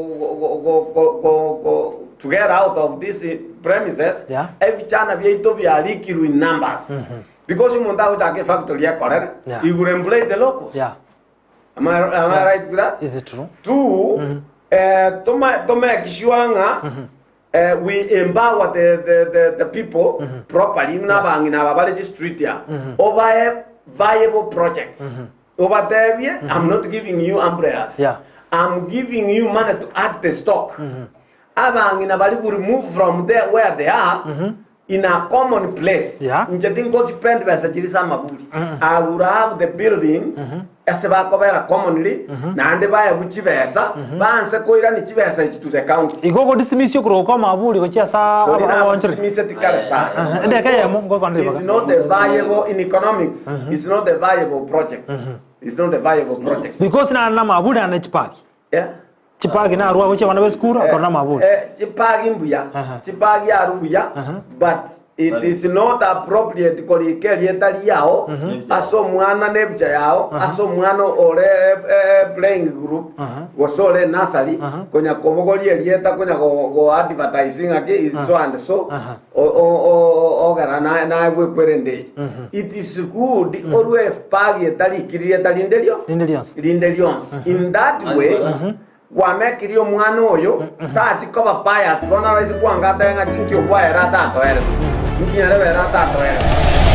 go go go go to get out of these premises, Yeah. ebichana byaito byarikirwe in numbers. Because omonto agochaka efactory ekorere, Yeah. he will employ the locals. Yeah. Am I, am I right with that? Is it true? Two, eh, to, ma, to make sure ng'a eh, we empower the, the, the, the people properly buna abang'ina aba bare chistreet aa obae viable projects obatebie I'm not giving you umbrellas Yeah. I'm giving you money to add the stock Abang'ina baria will remove from there where they are in a common place. Yeah. Inche tingospend besa chiria ase amaburi. I will have the building ase bakobera commonly naende baegwe chibesa baanse koirania chibesa echi to the county. Igo ogodismiss okorokwa kwa amaburi gochia ase Tori abaonchoreri. nagodismisseti kare sana. Aha, edageka eyemo ngokwana It's ribaga. not a viable in economics. It's not a viable project. It's not a viable project. Because nare na amaburi nare ne chipaki. Yeah. Chipagi narwo agochia abana b'esukuru akore namabori. Eh, chipagi mbuya, Aha. chipagi aru buya, Aha. but it is not appropriate korika erieta riao ase omwana na ebicha yao ase omwana ore eh, playing group Aha. gose ore nursery Aha. konya kobogoria erieta konya go, go advertising ng'aki is so and so Aha. o- o- o- ogera naye naye bwekwerende it is good orue epagi etarikiri rieta rinde rio Rinde rionsi. rinde rionsi in that way gwamekirie omwana oyo tachi koba biased bono abaise kwanga atae ng'a inki okwaera atatoerete inki nyarebe ere atatoerete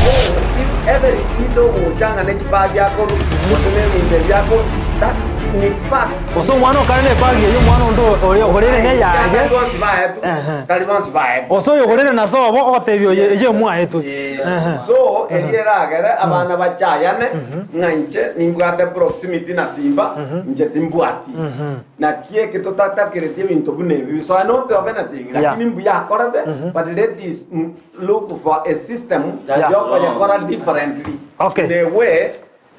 so if every kid ogocha ng'a ne chibagi akorwa gose ne ebinto ebi akorwa that in fact Gose omwana okare na ebagi eyio omwana onde oria ogorere tari neyaye. bonsi baetwe Ehe. tari bonsi baetwe Gose oyo ogorere na sobo ogotebia oyo eyio mwaetwe. Ehe. So erio eragere abana bachayane ng'a inche nimbwate proximity na Simba, inche timbwati. Naki eke totatakereti ebinto buna ebi. So I not of anything, Yeah. lakini mbuya akorete, but let us look for a system Yeah. yokoyekora differently. Okay. In a way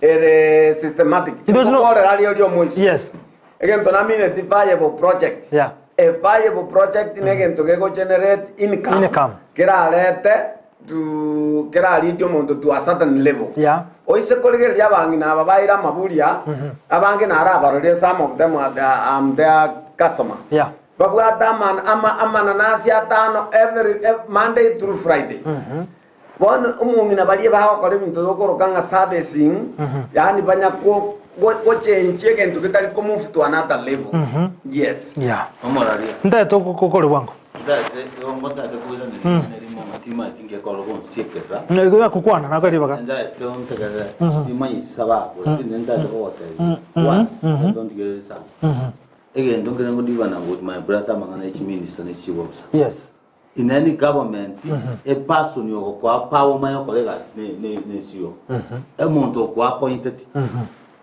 ere systematic. It was no- Ngokorera aria oria omoisia. Yes. Egento namineti viable project. Yeah. A viable project negento gego generate income. Income. Kerarete to kerarindie omonto to a certain level. Yeah. Oise korigereria abang'ina aba baire amaburia, abange narabarorie some of them are their, I'm their customer. Yeah. Babwate ama, ama, amananasi atano every, ev- Monday through Friday. Bono omong'ina baria bagokora ebinto tokoroka ng'a servicing, yaani banya ko go- gochenchia egento getari ko move to another level. Yes. Yeah. Omoraria. Ntaete okore bwango. Ntaete igo ngotaete koiraneria ring'ana erimo ng'a timanyeti ngekora gonsiekerera. Igo yakokwana nako ribaga. Ntaete ontegerere timanyeti sababu lakini ntaete kogotebia one ntaete ontigerere sana. Egento nkere ngodibana with my brother amang'ana ya chiminister ne chibosa. Yes. In any government, a person ogokoa power omanye okora egasi ne- ne- nesio omonto okoa appointed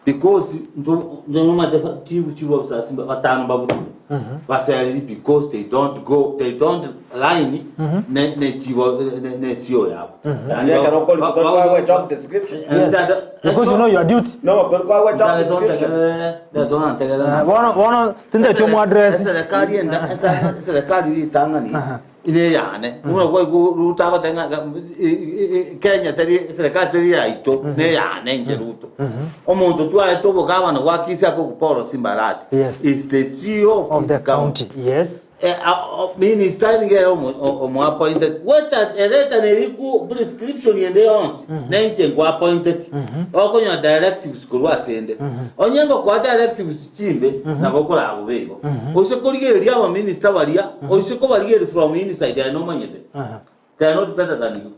because nto- ntomanyete fa- chi- chief officers mba- batano mbabutire baseriri because they don't go they don't line ne ne chief of- ne- ne CEO yabo Yaani Ekero ba- okori ba- tori ba- kwaegwa job description. Yes. Because you know your duty. No, tori kwaegwa job description. Eh, Bono bono tindeti omo address. eserekari enda eserekari ritang'ani ire yane buna kwaigu Ruto agoteba ng'a Kenya teri eserekari teri yaito ne yane inche Ruto omonto twaete obogabana bwa Kisii akoku Paul Simbarati Yes. is the CEO of, Of the Kisii County. county. Yes. Minister nigo ere omoappointed weta ereta neriku prescription ende yonsi nenche nkwaappointed okonyora directives korwa asende onye ngokoa directives chimbe nabo okoraba bobe igo oise korigereria abaminister baria oise kobarigereria from inside aye nomanyete they are not better than you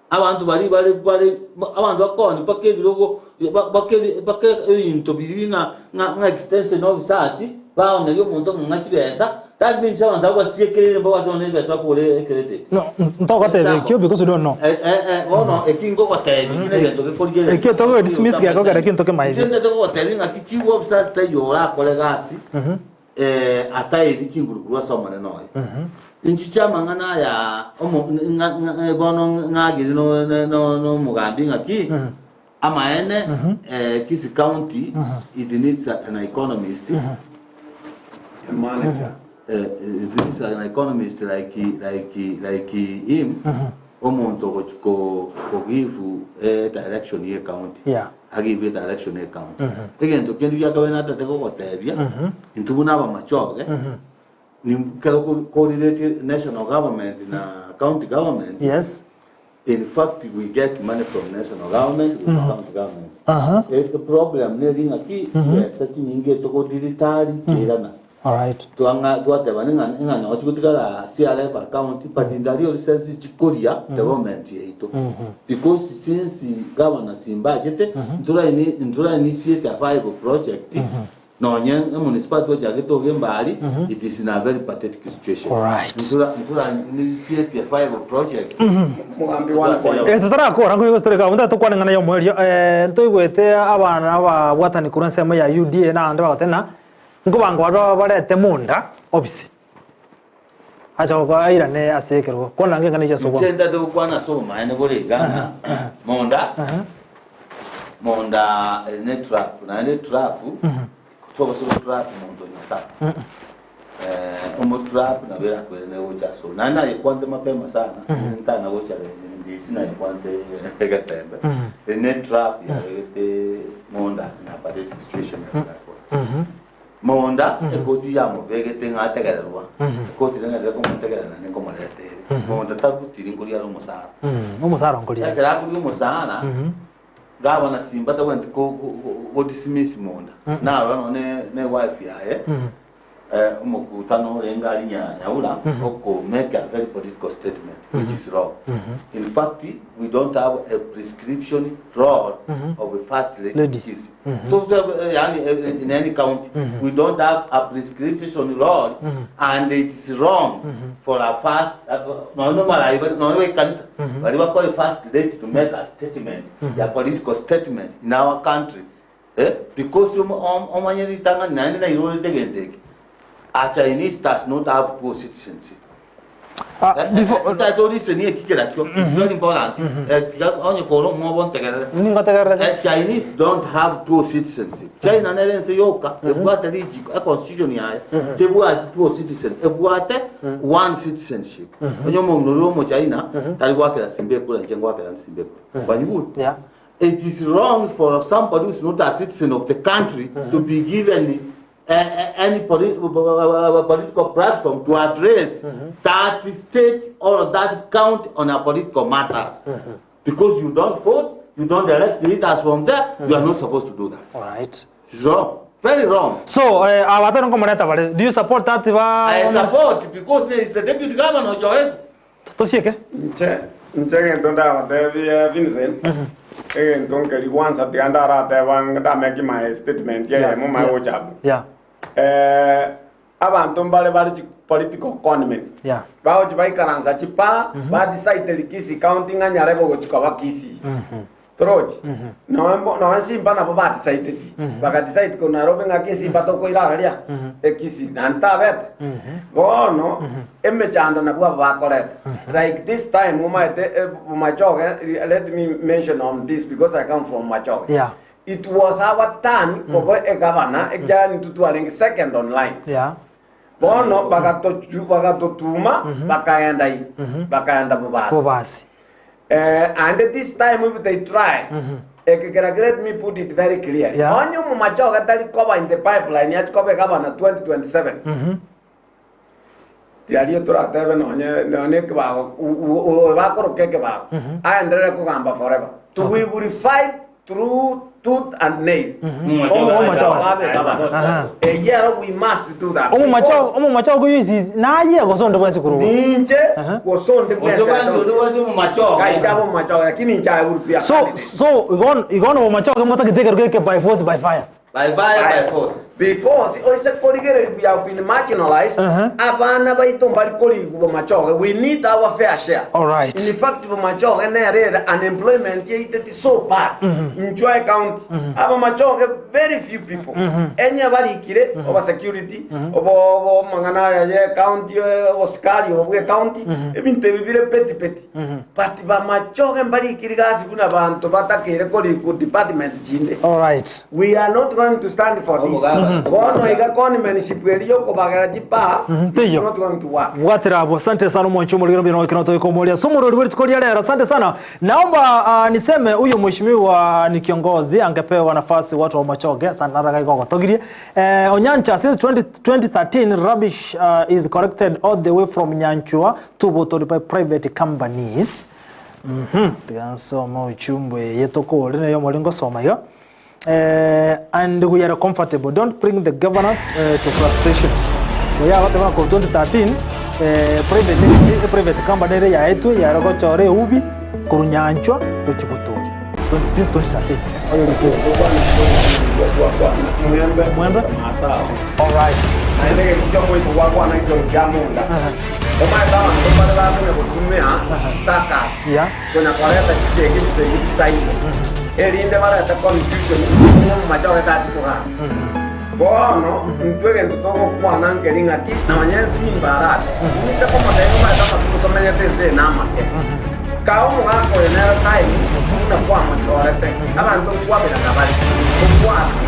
Abanto baria bare bare abanto bakoonia mpaka ebirogo mpaka mpaka ebinto biria ng'a ng'a ng'a extension officers baoneria omonto omong'a chibesa, that means abanto abwo basiekereire mbabwate nonya ebesa bakogora ecredit. No, ntogoteba ekio because we don't know. Eh, eh, eh, bono eki ngogotebia eki negento gekorigereria. Ekio togo dismiss gekogera kinto kemaete. Inche ntete kogotebia ng'aki chief officers taiyo orakore egasi ataetie chinguru korwa ase Omonene oye. Inchiche amang'ana aya omo ng'a ng'a bono ng'agire no no no nomogambi ng'aki, amaene Kisii County it needs an economist, A manager. it needs an economist like like like him, omonto ogochi ko kogive edirection ye ecounty. Yeah. Agive edirection ye ecounty. Egento kende gia kabere natete gogotebia, intwe buna abamachoge, Kero koriretie national government na county government, Yes. In fact we get money from national government with county government. E problem neri ng'aki chibesa chinyinge togodirita chiirana. Alright. Twang'a twateba ng'a ng'a noo chigotigara CRF account but in the real sense chikoria development yaito. Because since governor Simba achete ntoraini ntora initiate a viable project Nonye emunicipality twachagete ogemba aria, it is in a very pathetic situation. Alright. Ntura ntura initiate a viable project. Mogambi one point. Eh, tutarakora nkoigwa story kago ntari tokwane ng'ana ya omoerio eh, ntoigwete abana ababwatani korwa ensemo ya UDA na abande bagoteba ng'a nkobanga baria barete monda ofisi acha gokoa airane ase ekerogo kwana ng'a eng'ana eyio ase Inche obwango. ntagete gokwana ase obomaene bore iga ng'a monda Monda ere ne trap, naende etrap tobasa gotrap monto Nyasae. Eh, omotrap nabo erakwere ne gocha ase ore. Naende nayekwante mapema sana, ntana gocha ndisi nayekwante egetembe. Ere ne trap yabegete monda in a pathetic situation yakora. Monda ekoti yamobegete ng'a ategererwa, ekoti neng'erete komotegerera naende nkomoreta ere. Monda tarutiri nkoria are omosara. Omosara nkoria are. Ekero akoria omosara, gavana Simba tagwenereti ko- ko- ko- godismiss Monda. Narora nonye ne wife yaye, omokutano orenge aria nya- Nyaura, oko make a very political statement which is wrong. In fact, we don't have a prescription role of a first lady, Lady. Kisii. To- yani, in any county, we don't have a prescription role and it is wrong for a first no no marai no no kanisa bari bakore first lady to make a statement ya political statement in our country eh because omanye ritang'ani naende nairorete gento eke a Chinese does not have dual citizenship Ah, before Tata orisenie eki kerakio it's very important Eh, tiga onye kore omwobo ntegerere ningotegerere Eh, Chinese don't have dual citizenship. China nere ense yoka ebwate richiko, e constitution yaye tebwati dual citizen, ebwate one citizenship. Onye omonto ore omochina tari goakera simba ekura inche ngoakera simba ekura. Kwanyigure? Yeah. It is wrong for somebody who is not a citizen of the country to be given any political platform to address that state or that county on a political matters. Because you don't vote, you don't elect leaders from there, you are not supposed to do that. Alright. It's wrong. Very wrong. So, eh, abatari nkomoreta bare. Do you support that ba I support because there is the deputy governor Joel. Tosieke? Inche, inche egento ndagoteebie Vincent, egento nkeri gwansa tiga ndarateba ndameki my statement eyemo mae gocha abwo. Yeah. Eh, abanto mbare bare chi political conmen Yeah. bagochi baikaransa chipa ba decide Kisii county ng'a nyarebe ogochi koba Kisii. Torochi? Noe mbo- noe simba nabo badisaideti bagadecide korwa Nairobi ng'aki esimba tokoira araria ekisi na ntabete bono emechando nabwo aba bakoreta like this time omaete eh, Bomachoge let me mention on this because I come from Machoge Yeah. it was our turn koba egavana ekiagera intwe twarenge second on line Yeah. bono bagatochu bagatotuma bakaenda i bakaenda Bobasi Bobasi. Eh, and this time if they try eke kera let me put it very clear Yeah. onye omomachoge tari koba in the pipeline yachi koba egavana 2027 riaria toratebe nonye nonye ekebago oyo bakoroka ekebago aenderere kogamba forever to we will fight through tooth and nail Omomachoge. Abe gavana. Aha. Eyio ero we must do that Omomachoge omomachoge oyo isi naye gose onde bwensi korwa. ninche Aha. gose onde Gose bwensi onde bwensi omomachoge. Kai chabo omomachoge lakini inche I will be a So candidate. so igon igon omomachoge motagete ekero geke by force by fire. By fire, by force. Because oise korigereria we have been marginalized, abana baito mbari korigwa bomachoge, we need our fair share. Alright. In fact bomachoge nere ere unemployment yaito it is so bad in Chwae county. Abamachoge very few people. Enye barikire oba security, obo obo amang'ana aya ye county obosikari obo bwe county, ebinto ebi bire petty petty. But bamachoge mbarikire gasi buna abanto batakeire korikwa department chinde. Alright. We are not going to stand for this. Omogaba. Bono iga conmanship eri yokobagera chipaa Teiyo. is not going to work. Bwatera abwo asante sana omwanchi omorigero mbino ekero toikomoria ase omorori bwe rituko ria rero asante sana naomba uh, niseme huyo mheshimiwa ni kiongozi angepewa nafasi watu wa Machoge asante nara gaigo gotogirie eh, Onyancha since 20, 2013 rubbish uh, is collected all the way from Nyanchua to Botori by private companies. Tiga nsome ujumbe eye tokore nayo omori ngosoma iga. Eh, and we are comfortable. Don't bring the governor to frustrations. Oyo agoteba ng'a korwa 2013 eh, private eh, private company ere yaetwe yare gochora eubi korwa Nyanchwa gochia Botori. Since 2013. Oyo rikeri. Mwembe. Mwembe. Alright. Naende egento kia omoiso gwakwana igoro kia munda. Omanyete abanto mbare bakonya gotumia chisakasi Yeah. konya koreta chisegi ebisegi bitaiyo erinde barete confusion ng'a omomache ogete ase kogamba. Bono intwe egento togokwana nkeri ng'aki nonya ensimba arabe inche komotebia omanyete amatuko tomenyete ense eye namake. Kaa omogaka oyo nere time buna kwamochorete abanto nkwaberana bare obwati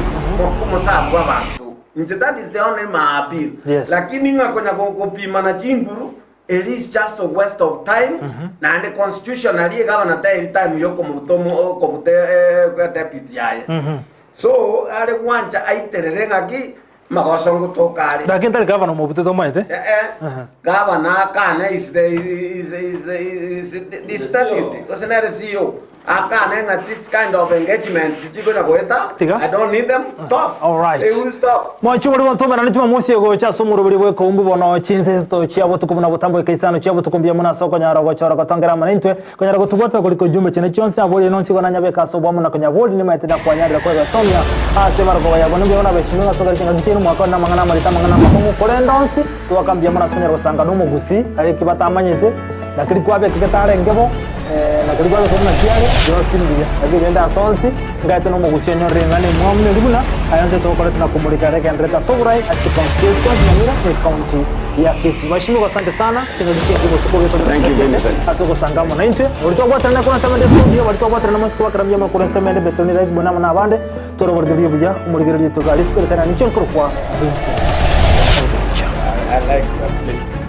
omosabu abanto. Inche that is the only my appeal. Yes. Lakini ng'a konya gopimana chinguru it is just a waste of time naende constitutionally egavana taeri time yokomoruta omo okobuta eh, deputy yaye. So are gwancha aiterere ng'aki magoso ngotoka are. Lakini tari gavana omobutete omanyete. Eh, eh. Gavana akane is the is the is the is the this deputy gose nere CEO akane ng'a this kind of engagements chikonya goeta Tiga. I don't need them stop. All right. They will stop. Mwanche bori bontomera ni Jumamosi egocha ase omoroberi bw'ekeumbu bono chinsa isato chia botuko buna botambo goika isano chia botuko mbuya mono ase okonyara gochora gotongera amo naintwe konyara gotobwatera korika ujumbe chine chionsi aborie nonsi igo nanyabeke ase oboamo na konyabori nimaete nakwanyarire kwebesomia ase barogoba yabo nimbuya mono abeshimiwa ase ogari chingaki chiaino mwakore namang'ana amarito amang'ana amakong'u korende onsi twaka mbuya mono ase onyare gosanga nomogusi aria ki batamanyete na keria kwabekegete arenge bo na keria kwabekete buna kiare bionsi mbuya lakini rende ase onsi Ngaete nomogusi onyorire ring'ana emwamu neri buna aya onsi tokorete na komorika ere egenderete ase oborai ase chicounty chiaito chionsi Nyamira ne ecounty ya Kisii. Bashimigwa asante sana chingaki chiaito botuko obe Thank you, Vincent. ase ogosanga amo naintwe. Oria twabwaterana korwa ensemo ende studio, baria twabwaterana mosiko bakera mbuya mono korwa ensemo ende Bethony Rice Buna amo nabande toroboregererie buya omorigereria oito iga risiko ritari na ninche nkorokwa Vincent Ogocha. I like that place.